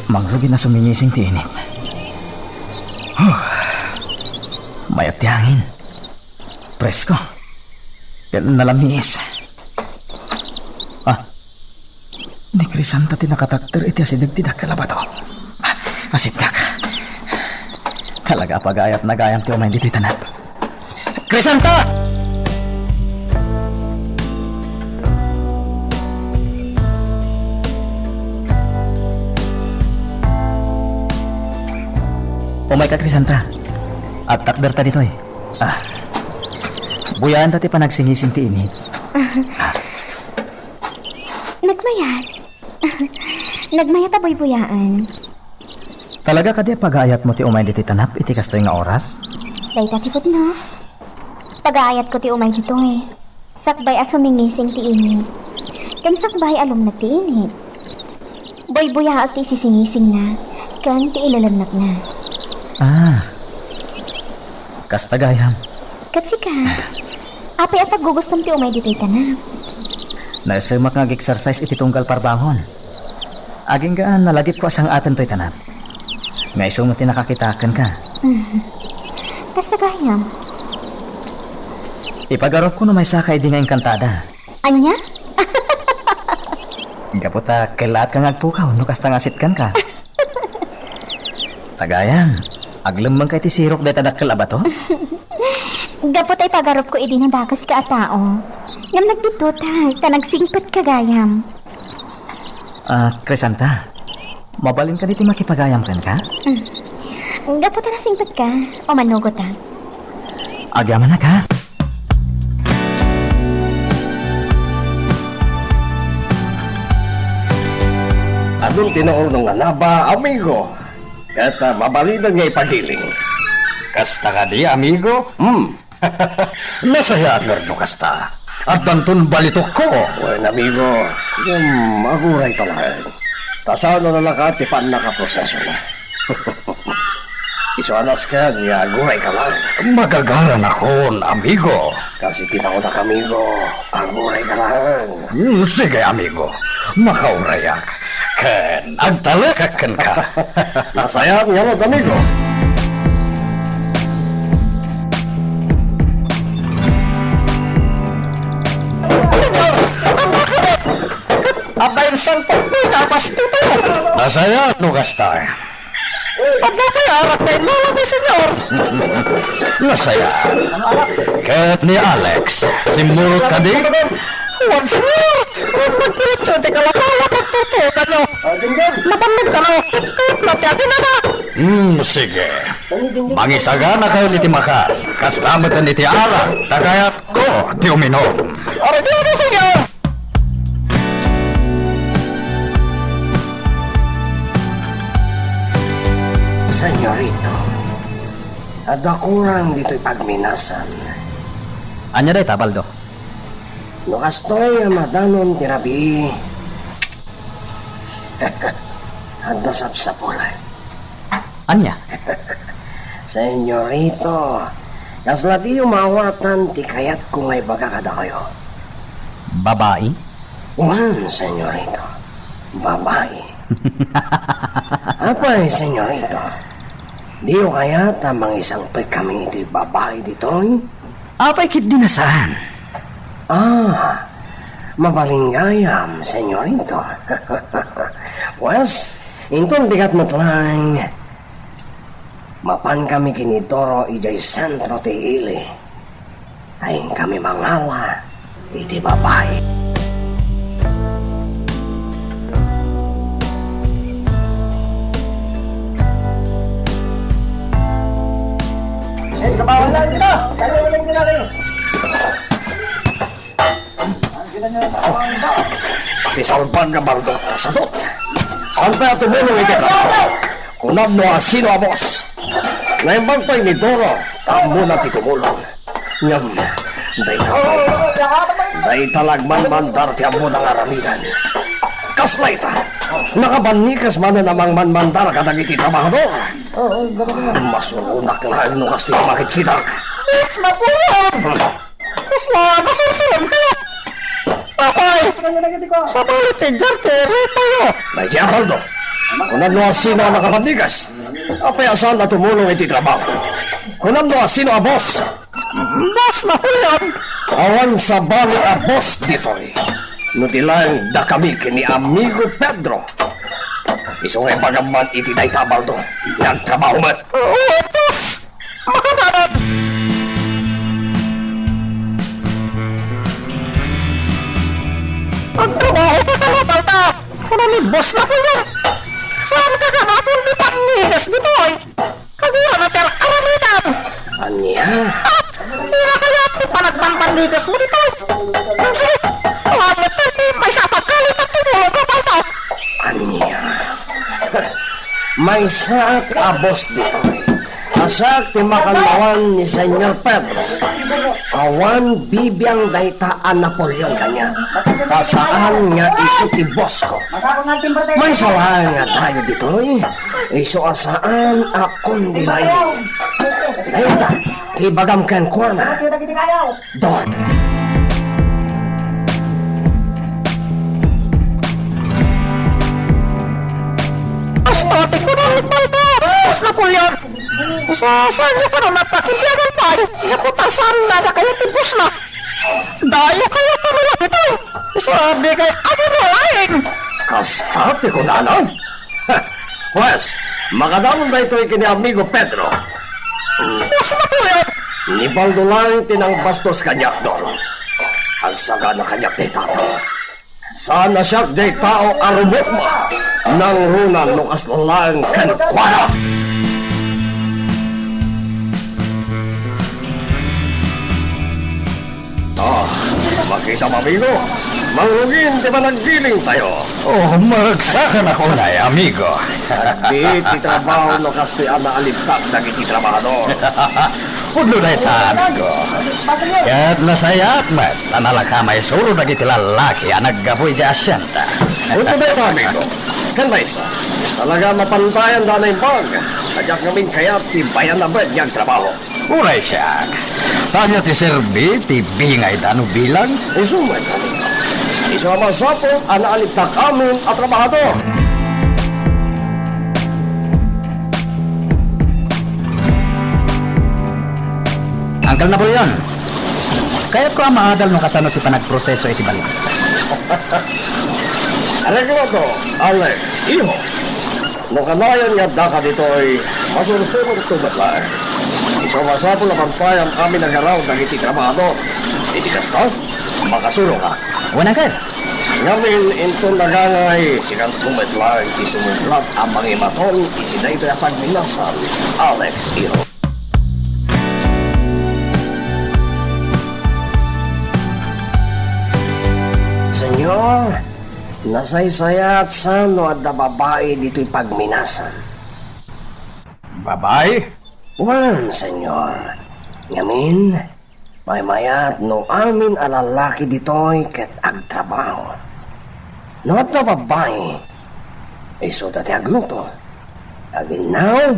Mangrugi a sumingising ti init. Huh. Mayat ti hangin. Presko. Ken nalamiis. Ah, ni Crisanta ti nakatakder iti asideg ti dakkel a bato. Ah, asipnak. Talaga a pagayatna gayam ti umayen ditoy tanap. Crisanta! Umayka, Crisanta. Agtakderta ditoy. Ah. Buyaenta ti panagsingising ti init. Nagmayat. Nagmayat a buybuyaen. Talaga kadi a pagaayatmo ti umay ditoy tanap iti kastoy nga oras? Dayta ti pudno. Pagaayatko ti umay ditoy. Sakbay a sumingising ti init. Ken sakbay a lumned ti init. Buybuyaek ti isisingisingna ken ti ilalennepna. Ah, kasta gayam. Ket sika, apay a paggugustom ti umay ditoy tanap? Naesemak nga ag-exercise iti tunggal parbangon. Aginggaan, nalagipko a sang-aten toy tanap. Nga isu met ti nakakitaak kenka. Mhm. Kasta gayam. Ipagarupko no maysaka idi nga engkantada. Ania? Gapu ta kellaat ka nga agpukaw no kasta nga asitkanka. Ta gayam, aglemmengka iti sirok dayta dakkel a bato? Gapu ta ipagarupko idi nadakeska a tao. Ngem nagbiddutag ta nagsingpetka gayam. Ah, Crisanta, mabalinka ditoy makipagayam kenka? Mm. Gapu ta nasingpetka, umannogota. Agyamanak, ha? Adun ti naurnong nga naba, amigo. Ket, ah, mabalinen nga ipagiling. Kasta kadi, amigo? Hmm. Nasayaat ngarud no kasta. Addanton balitokko. Wen, amigo. Ngem, agurayta laeng. Ta saan a nalakat ti pannakaprosesona. Isu a nasken nga agurayka laeng. Magagaranakon, amigo. Kas iti naunak, amigo, agurayka laeng. Hmm, sige, amigo. Makaurayak. Ken agtalekak kenka. Nasayaat ngarud, amigo. Apay, sangpet mo, tapas tuto. Nasayaat no kasta. Adda pay arak nga immala ti Señor. Nasayaat. Ket ni Alex, simmurot kadi? Wen, Señor. Wen, nagdiretso ti kalapawat agturtuganyo. Nabannog kano. Kayatna ti aginana. Hmm, sige. Mangisaganakayon iti makar. Kasta met iti arak, ta kayatko ti uminom. Ardiyan, Señor! Señorito, adda kurang ditoy pagminasan. Ania dayta, Baldo? No kastoy nga madanon ti rabii, adda sapsapulan. Ania? Señorito, kasla diyo maawatan ti kayatko nga ibaga kadakayo. Babai? Wen, señorito, babai. Apay, señorito, diyo kayat a mangisangpetkami iti babai ditoy? Apay ketdi a saan? Ah, mabalin gayam, señorito. Pues, inton bigat met laeng, mapankami ken ni Doro idiay sentro ti ili. Ta inkami mangala iti babai. Ay, kabawan lang kita. Kayo lang kita rin. Ti salbag nga Baldo, sadot. Saan pay a tumulong iti trabaho? Kunam no asino a boss. Naimbag pay ni Doro, ta ammona ti tumulong. Ngem, dayta, dayta la agmanmandar ti ammona nga aramidan. Kasla ita, nakabannikes manen a mangmanmandar kadagiti trabahador. Masuronak laeng no kastoy ti makitkitak. Boss Napoleon! Kasla masursurom kaya? Apay! Sabali ti diarte, ripayo. Daydi a Baldo. Kunam no asino a nakabannikes. Apay a saan a tumulong iti trabaho? Kunam no asino a boss? Boss Napoleon! Awan sabali a boss ditoy. No di laeng dakami ken ni amigo Pedro. Isu nga ibagam man iti dayta a Baldo nga agtrabaho met. Oo, boss! Makadalan! Agtrabaho ka, kalapal ta! Kuna ni Boss Napoleon, saan ka kanaton di pannigas ditoy? Kagura na ti aramidan! Ania? Ah! Dina kayat ti panagpanpannigas mo ditoy? Sige, awan mo ti maysa a pagkalit at tumulong ka, palta! Ania? Maysaak a boss ditoy. Kasak ti makannawan ni Señor Pedro. Awan bibiang dayta a Napoleon kaniak. Ta saan nga isu ti boss ko. Maysa laeng nga dayo ditoy, isu a saan a kundi laeng. Dayta ti ibagam kenkuana, Don. Basta ti kunam, Baldo! Boss Napoleon! Sa, saan nga pano napakibiagan pay? Nga putasan na na kayo ti boss na! Dayo kayo pamilya ditoy! Sa di kay amo na laeng! Kasta ti kunana? Pues, makadamon daytoy ken ni amigo Pedro. Boss Napoleon! Ni Baldo laeng ti nangbastos kaniak, Don. Agsagana kaniak dayta. Saan a siak diay tao a rumukma. Nangrunan no kasla laeng kenkuana. Ah, makitam, amigo. Mangrugin ti panagbiling tayo. Oh, magsakana unay, amigo. Agdi ti trabaho no kastoy a naalibtak dagiti trabahador. Pudno dayta, amigo. Ket nasayaat met ta nalaka maisuro dagiti lallaki a naggapu idiay asienda. Pudno dayta, amigo. Ken maysa, talaga mapantayanda a naimbag. Diak ngamin kayat ti bayan a bed nga agtrabaho. Uray siak. Ania ti serbi ti bingayda no bilang? Isu met, amigo. Isu a masapul a naalibtak amin a trabahador. Uncle Napoleon, kayatko a maadal no kasano ti panagproseso iti balita. Areglado, Alex, iho. No kanayon nga addaka ditoy, masursuroto met laeng. Isu a masapul a bantayam amin a garaw dagiti trabahador. Iti kasta, makasuroka. Wen, uncle. Ngamin, inton nagangay, sikanto met laeng ti sumublat a mangimaton iti daytoy a pagminasan, Alex, iho. Senyor, nasaysayaat sa no adda babai ditoy pagminasan. Babai? Wen, senyor. Ngamin, maymayat no amin a lallaki ditoy ket agtrabaho. No adda babai, isuda ti agluto, aginnaw,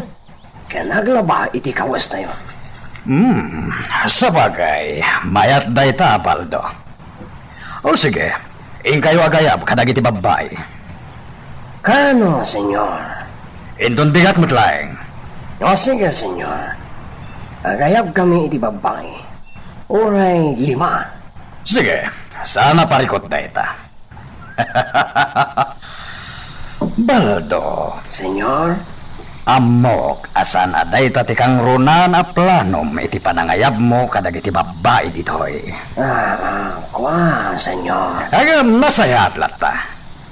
ken aglaba iti kawestayo. Hmm, sabagay, mayat dayta, Baldo. O sige, inkayo agayab kadagiti babbai. Kano, senyor? Inton bigat met laeng. O sige, senyor. Agayabkami iti babbai. Uray lima. Sige, saan a parikut dayta. Baldo. Senyor? Ammok a saan a dayta ti kangrunaan a planom iti panangayabmo kadagiti babbai ditoy. Ah, ah, kua, senyor. Ngem nasayaat latta,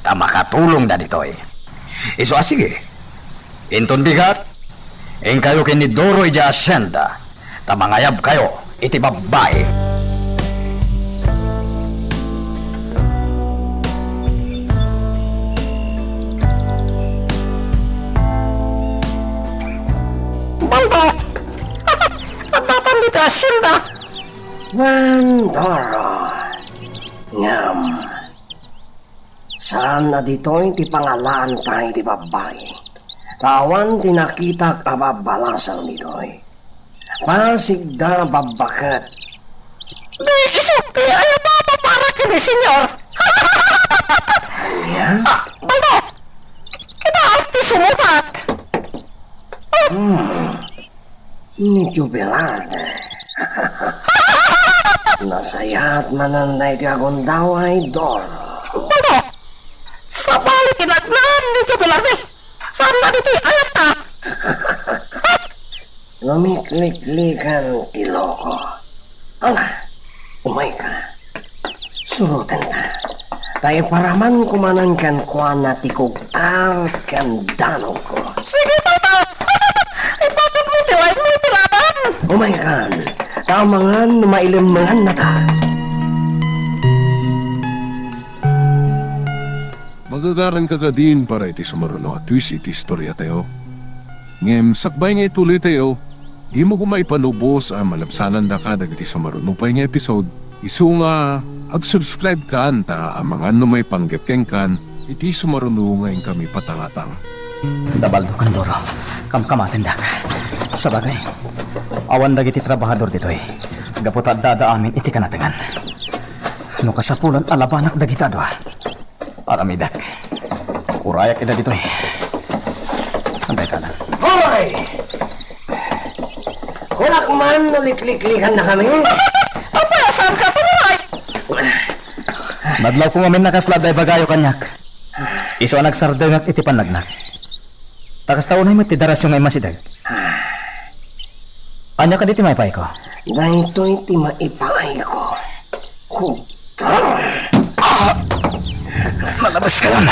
ta makatulongda ditoy. Isu a sige, inton bigat, inkayo ken ni Doro idiay asienda, ta mangayabkayo iti babbai. Baldo! Addatan ditoy asienda! Wen, Doro. Ngem, saan a ditoy ti pangalaanta iti babbai. Ta awan ti nakitak a babbalasang ditoy. Pasigda a babbaket. Di isu ti ayabam para ken ni Senyor. Ania? Ah, Baldo! Kitaem ti sumubat! Hmm. Ni Jubilar. Nasayaat manen daytoy a gundaway, Doro. Baldo! Sabali ti nagnaan ni Jubilar, eh. Saan na ditoy ayat ta? Lumikliklikan ti loko. Ala, umayka. Surotenta. Ta iparamanko manen kenkuana ti kugtar ken danogko. Sige, Tata! Ipateg mo ti laing mo iti laban! Umaykan, ta amangan no mailemmengannata. Magagaranka kadin para iti sumaruno a twist iti istoriatayo. Ngem sakbay nga ituloytayo, dimo koma ipalubos a malabsanandaka dagiti sumaruno pay nga episode Isu nga, ag-subscribe kan ta amangan no maipanggep kenkan iti sumaruno nga inkami patangatang. Dabaldo ken Doro, kamkamatendak. Sabagay, awan dagiti trabahador ditoy, gapu ta addada amin iti kanatengan. No kasapulan a labanak dagita a dua, aramidek. Urayak ida ditoy. Antay ka lang. Hoy! Kunak man no likliklikankami. Apay, a saanka tumaray? Nadlawko ngamin a kasla adda ibagayo kaniak. Isu a nagsardengak iti pannagnak. Ta kasta unay met ti darasyo nga immasideg. Ania kadi ti maipayko? Daytoy ti maipayko. Kugtar. Ah! Malabas ka lang.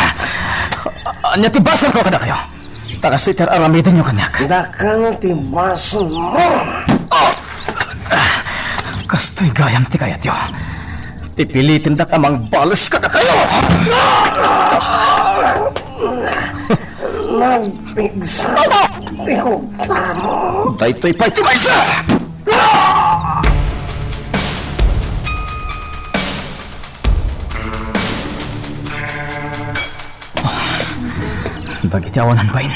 Ania ti basolko kadakayo? Ta kastoy ti ar-aramidenyo kaniak. Dakkel ti basolmo. Ah! Kastoy gayam ti kayatyo. Ti pilitendak a mangbales kadakayo. Nagpigsa ti kugtarmo. Daytoy pay ti maysa! Dagiti awanan bain,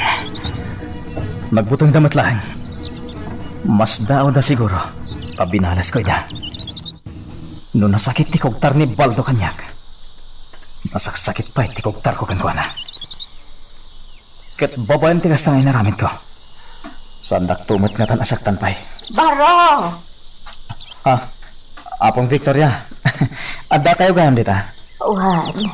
nagbutengda met laeng. Masdaawda siguro ta binalesko ida. No nasakit ti kugtar ni Baldo kaniak, nasaksakit pay ti kugtarko kenkuana. Ket babaen ti kasta nga inaramidko, saandakto met ngatan a saktan pay. Baro! Ah, Apong Victoria, addakayo gayam dita? Wen,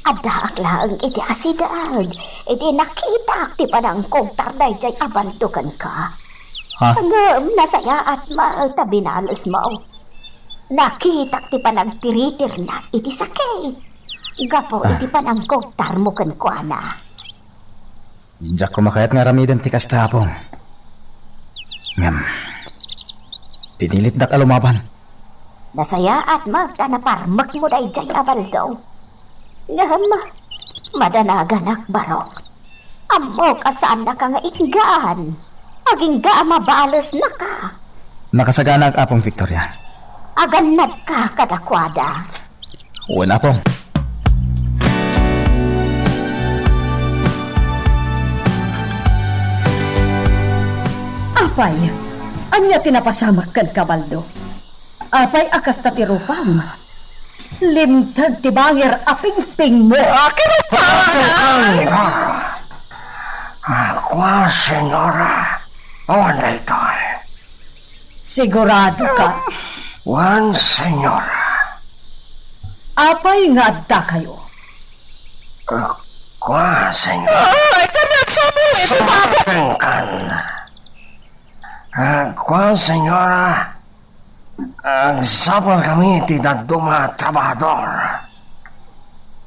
addaak laeng iti asideg, idi nakitak ti panangkugtar daydiay a Baldo kenka. Ha? Ngem nasayaat met ta binalesmo. Nakitak ti panagtiritirna iti sakit gapu Ah. iti panangkugtarmo kenkuana. Diak koma kayat nga aramiden ti kasta, Apong. Ngem, pinilitdak a lumaban. Nasayaat met ta naparmekmo daydiay a Baldo. Ngem, madanaganak, Barok. Ammok a saannaka nga inggaan. Agingga a mabalesnaka. Nakasaganaak, Apong Victoria. Agannadka kadakuada. Wen, Apong. Apay, ania ti napasamak kenka, Baldo? Apay a kasta ti rupam? Limted ti bangir a pingpingmo. Akin a pangan! Kua, senyora, awan daytoy. Sigurado ka? Wen, senyora. Apay nga addakayo? Eh, kua, senyora. Ay, kami agsapul iti babo. Sumakengkan. Ah, kua, senyora. Agsapulkami iti dadduma a trabahador.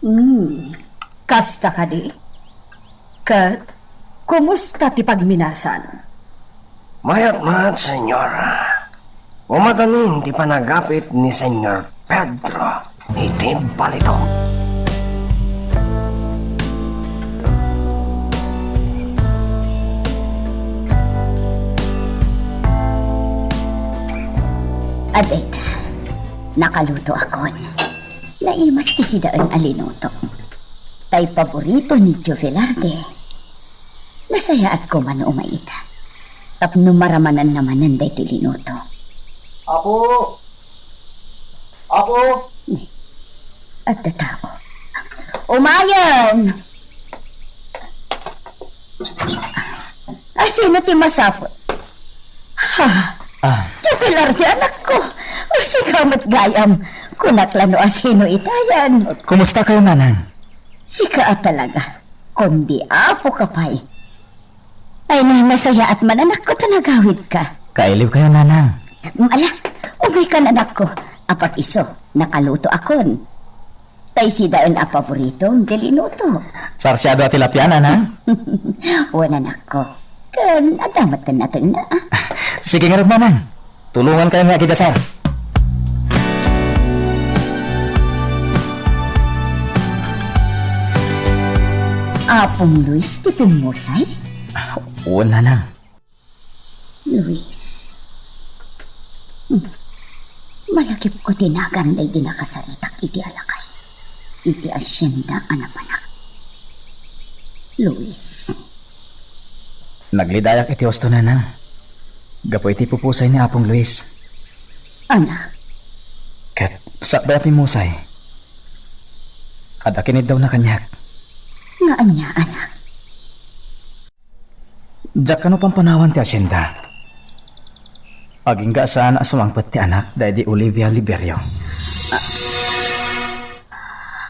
Hmm, kasta kadi? Ket, kumusta ti pagminasan? Mayat met, senyora. Umadanin ti panagapit ni Senyor Pedro iti balitok. Adda ita, nakalutoakon. Naimas ti sidaen a linuto. Tay paborito ni Tio Velarde. Nasayaat koma no umay ita. Tapno maramananna manen daytoy linuto. Apo! Apo! Ni, adda tao. Umayen! Asino ti masapul? Ha? Ah. Tio Velarde, anakko. Sika met gayam. Kunak la no asino itayan. Kumusta kayo, Nanang? Sika a talaga. Kundi apoka pay. Ay, na, nasayaat man, anakko, ta nagawidka. Kailiw kayo, Nanang. Ala, umaykan, anakko. Apag isu, nakalutoakon. Tay sidaen a paborito, ti linuto. Sarsiado a tilapia, Nanang? Wen, anakko. Ken, adda met ti natengna, a? Sige ngarud, Nanang. Tulongan kayo nga agigasar. Apong Luis ti pimmusay? Wen, Nanang. Luis. Hmm. Malagipko ti nagan daydi nakasaritak iti alakay iti asienda a napanak. Luis. Naglidayak iti husto, nanang, gapu iti pupusay ni Apong Luis. Anak. Ket sakbay a pimmusay, adda kiniddawna kaniak. Nga ania, anak? Diak kano pampanawan ti asienda. Agingga a saan a sumangpet ti anak daydi Olivia Liberio.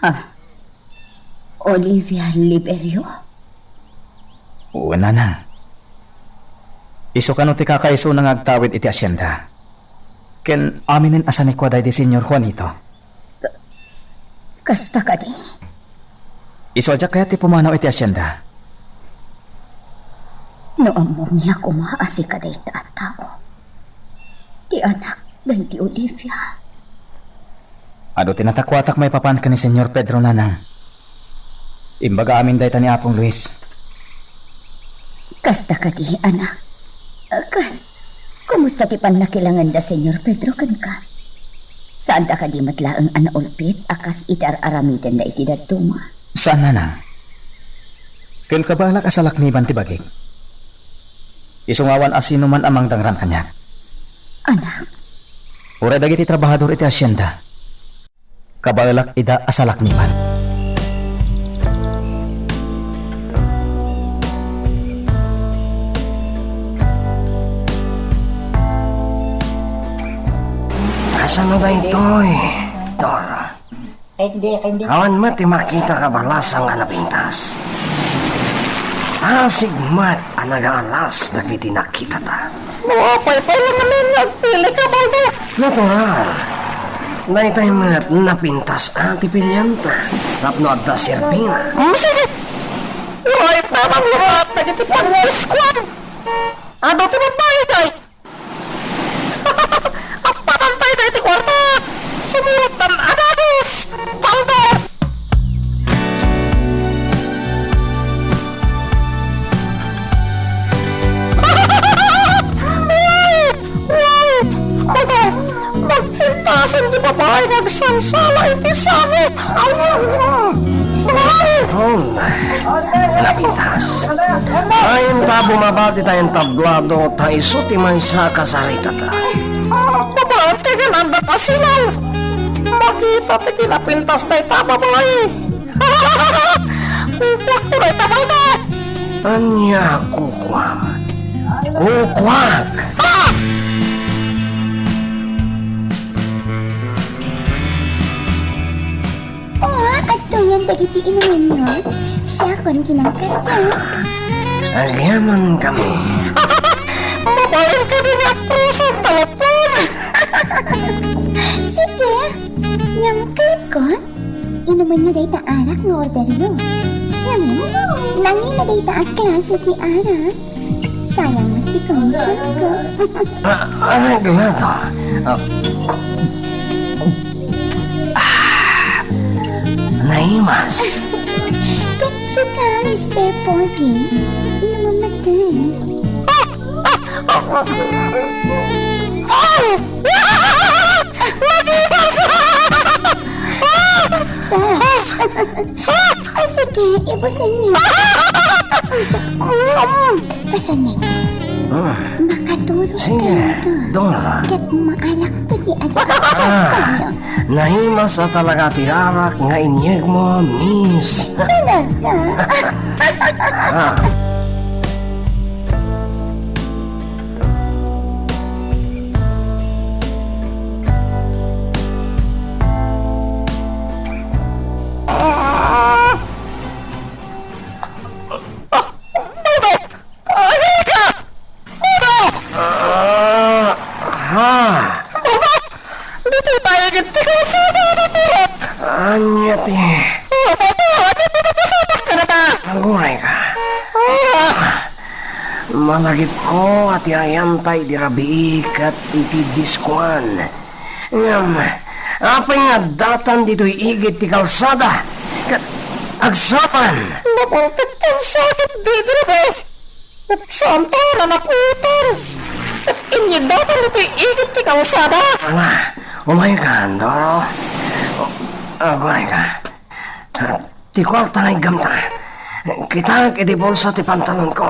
Ah, Olivia Liberio? Wen, nanang. Isu kano ti kakaisuna nga agtawid iti asienda. Ken aminen a sanikua daydi Señor Juanito. Kasta kadi? Isu a diak kayat ti pumanaw iti asienda. No ammom la koma a sika dayta a tao, ti anak daydi Olivia. Adu ti natakuatak maipapan ken ni Señor Pedro, nanang. Imbaga amin dayta ni Apong Luis. Kasta kadi, anak? Ken, kumusta ti pannakilangenda, Señor Pedro, kenka? Saanda kadi met laeng a naulpit a kas iti ar-aramidenda iti dadduma? Saan, nanang. Ken kabaelak a salakniban ti bagik. Isu nga awan a sinuman a mangdangran kaniak. Anak. Uray dagiti trabahador iti asienda, kabaelak ida a salakniban. Kasano daytoy, Dora? Awan met ti makitaka a balasang a napintas. Asig met a nagaalas dagiti nakitata. No apay pay la ngamin nga agpilika, Baldo? Natural. Daytay met napintas a ti pilianta tapno adda serbina. Mm, sige. Uray ta manglukat dagiti pangdiskuan. Adu ti babbai, day. Appanan tayo daytoy kuarta. Sumurotan a dagus. Baldo. Wow! Baldo, nagpintasan ti babai nga agsarsala iti sangit. Aw! Aw! Napintas. Ay, ta bumaba ti taentablado, ta isu ti maysa a kasaritata. Babaen ti agananda, Pasilaw. Makita ti kinapintas dayta a babai. Kukuak ti dayta, Baldo. Ania kukuak? Kukuak! Ah! O, adtoyen dagiti inumanyo. Siakon ti nangkatko. Agyamankami. Mabain kadi nga aprosa ti telepon. Sige, ngem kayatko, inumanyo dayta arak nga orderyo. Ngem, nangina dayta a klase ti arak. Sayang met ti komisionko. Ah, ah, Glado. Ah. Ah, naimas. Ket sika, Mister Pogi, inumam met. Ah! Ah! Ah! Ah! Naimas! Ah! Basta. Ah, sige, ibusen niyo. Pasanek. Ah. Makatulog Sige, ka. Dora. Ket maalak to di adu. Ah, naimas a talaga ti arak nga inyegmo, miss. Talaga? Ah. Ah! Buda! Agayka! Buda! Ah, ha? Buda! Ditoy tayo ket ti kalsada a napurak. Ania ti? Ah, Buda! Ania ti napasamak ka na ta? Aguray ka. Ah! Malagipko a ti ayanta idi rabii ket iti diskuan. Ngem, apay nga addatan ditoy igid ti kalsada ket agsapan? Nabaltiktan sakit didi rabii, ket saanto a nanaputan, ket inyiddatan ditoy igid ti kalsada. Ala, Umayka, Doro. Aguayka. Ti kuarta nga iggamta. Kitaek iti bulsa ti pantalonko.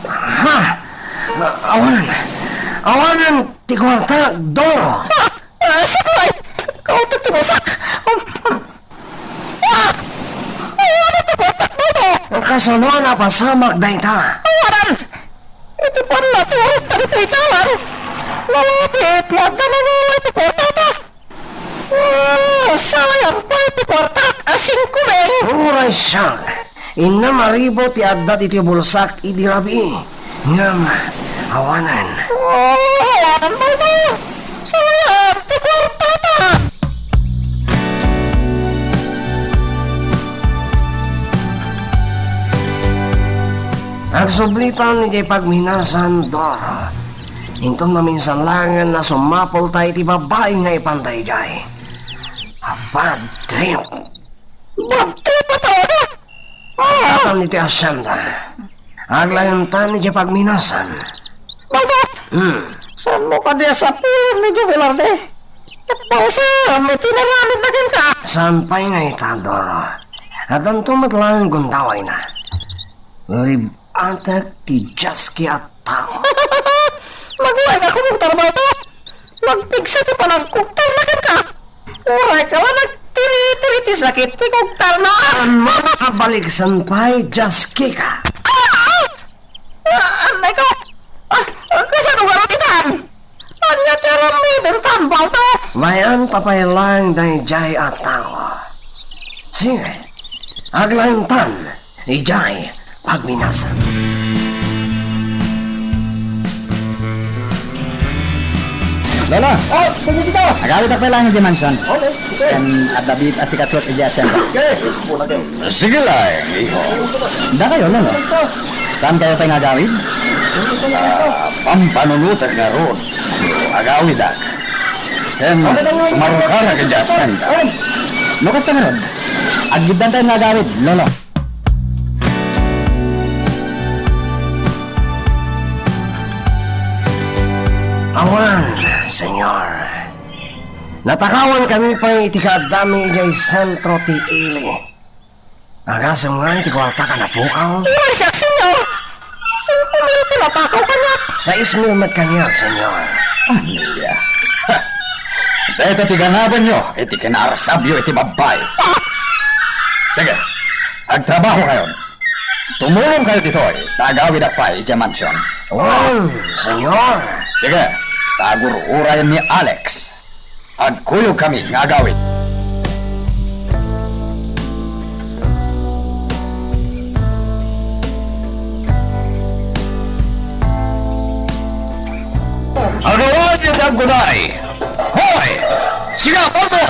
Ha! Awanan! Awanan ti kuarta, Doro! Ah! Ah, sakbay! Kautek ti bulsak! Um, um. Ah! Awanan ti kuartak, Baldo! Kasano a napasamak dayta? Awanan! Iti panna ti urot dagiti dalan, nalabit nga adda nanulay ti kuartata. Ah, sayang pay ti kuartak a singko mil. Uray siak, innam a ribu ti adda ditoy bulsak idi rabii. Ngem, awanen. Oh, awanen, Baldo. Sayang ti kuartata. Agsublitan idiay pagminasan, Doro. Inton maminsan laengen a sumapulta iti babai nga ipanta idiay. Bad trip. Bad trip a tao na! Ah! Agkatan iti hacienda. Aglaentan iti pagminasan. Baldo! Hmm. Saanmo kadi a sapulon ni Joe Velarde? Ket balsam iti naramidna kenka. Saan pay nga ita, Doro? Addanto met laeng gundawayna. Lib-atek ti jaski a tao. Maguay nga kumugtar, Baldo. Magpigsa ti panagkugtarna kenka. Uray ka la nagtiritiri ti sakit ti kugtarna. Ammom a baliksan pay, jaskika. Ah! Ah, annay ko. Ah, ah, kasano garud itan? Ania ti aramiden tan, Baldo? Mayan ta pay laeng daydiay a tao. Sige, aglaentan idiay pagminasan. Lola! Oh, sige kita! Agawidak pay laeng idiay mansion. Okay, okay. Ken adda biit a sikasuak idiay hacienda. Okay. Sige laeng, iho. Dakayo, Lolo. Saan kayo pay nga agawid? Ah, pampanunotek ngarud. Agawidak. Ken sumarukarak idiay hacienda. No kasta ngarud, aggiddan tayo nga agawid, Lolo. Awan, Senyor. Natakawan kami pay iti kaaddami idiay sentro ti ili. Agasem nga iti kuartak a napukaw? Uray siak, Senyor! Singko mil ti natakaw kaniak. Sais mil met kaniak, Senyor. Ania? Dayta ti ganabanyo iti kinaarsabyo iti babbai. Ah! Sige, agtrabaho kayo. Tumulong kayo ditoy, ta agawidak pay idiay mansion. Oh, Senyor. Sige, ta agur-urayen ni Alex. Agkuyog kami nga agawid. Agawid iti aggunay! Hoy! Sika, Baldo!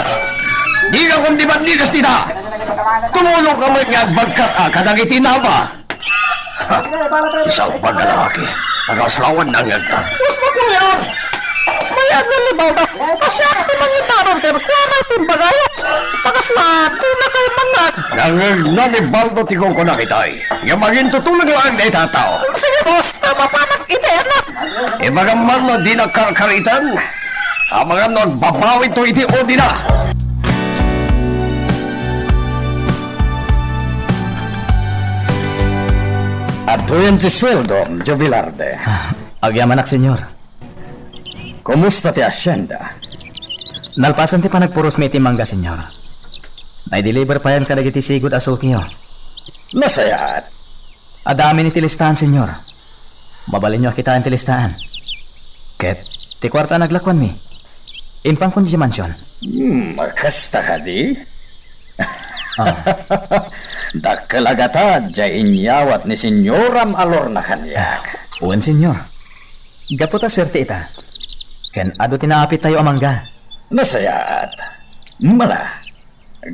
Dika kundi bandigas dita! Tumulong ka met nga agbagkat a kadagiti naba! Ha! Ti salbag a lalaki, pagaslawan na nga agda. Mas makulian! Mayat nga ni Baldo, kasi ako ti mangitaron kay kuana ti imbagayo. Pagasla, di na kayo mangag. Nangagna ni Baldo ti kunkuna kitay. Nga mangintutulog laeng dayta a tao. Sige, boss, tama pa nag-iti, ano? Ibagam man no di nagkarkaritan. Amangan no agbabawinto iti odina. Adtoyen ti sueldom, Joe Velarde. Ah, agyamanak, Senyor. Kumusta ti hacienda? Nalpasen ti panagpurosmi iti mangga, Senyor. Naideliver payen kadagiti sigud a sukiyo. Nasayaat. Adda amin iti listahan, Senyor. Mabalinyo a kitaen ti listahan. Ket ti kuarta a naglakuanmi, impankon idiay mansion. Hmm, kasta kadi? Ah. Dakkel a gatad diay inyawat ni Senyoram a Lorna kaniak. Wen, Senyor. Gapu ta suerte ita. Ken adu ti naapit tayo a mangga. Nasayaat. Mala.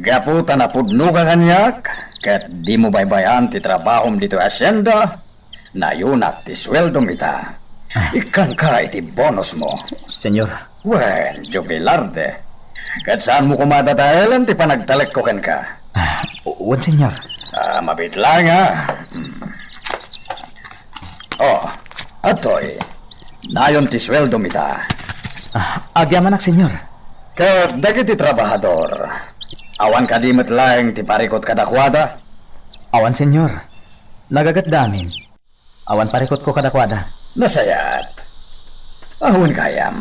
Gapu ta napudnoka kaniak, ket dimo baybay-an ti trabahom ditoy hacienda, nayunak ti sueldom ita. Ah. Ikkanka iti bonusmo. Senyor. Wen, Joe Velarde, ket saanmo koma dadaelen ti panagtalekko kenka. Ah, wen, Senyor. Ah, mabitla nga. Hmm. Oh, adtoy. Nayon ti sueldom ita. Ah, agyamanak, Senyor. Ket dagiti trabahador, awan kadi met laeng ti parikut kadakuada? Awan, Senyor. Nagagetda amin. Awan parikutko kadakuada. Nasayaat. Awan gayam.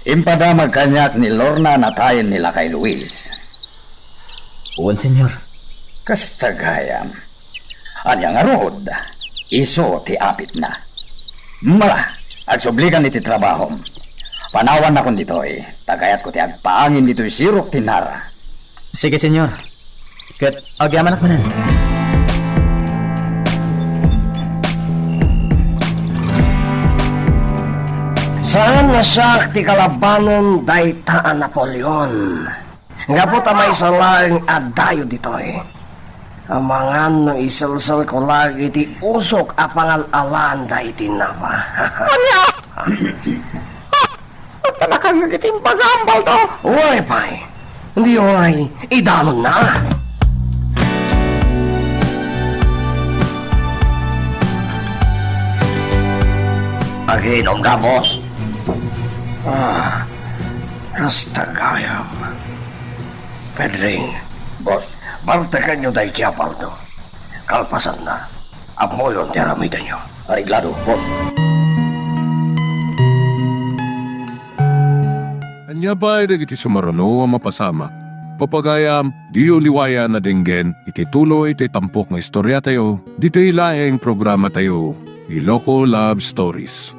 Impadamag kaniak ni Lorna a natayen ni lakay Luis. Wen, Senyor. Kasta gayam. Ania ngarud? Isu ti apitna. Mara, agsublikan iti trabahom. Panawannakon ditoy, ta kayatko ti agpaangin ditoy sirok ti Nara. Sige, Senyor. Ket agyamanak manen. Saan a siak ti kalabanen dayta a Napoleon. Gapu ta maysa laeng a dayo ditoy. Amangan no iselselko laeng iti usok a pangal-alaan daydi napa. Ania? Agtalakangngeg iti impagambal to. Uray pay. Di uray, idanonna. Aginom ka, boss. Ah, kasta gayam. Pedring. Boss. Bartekenyo daydi a paldo. Kalpasanna, ammoyon ti aramidenyo. Areglado, boss. Ania pay dagiti sumaruno a mapasamak? Pagayam, diyo liwayan a denggen iti tuloy ti tampok nga istoriatayo, ditoy laeng programatayo, Iloko Love Stories.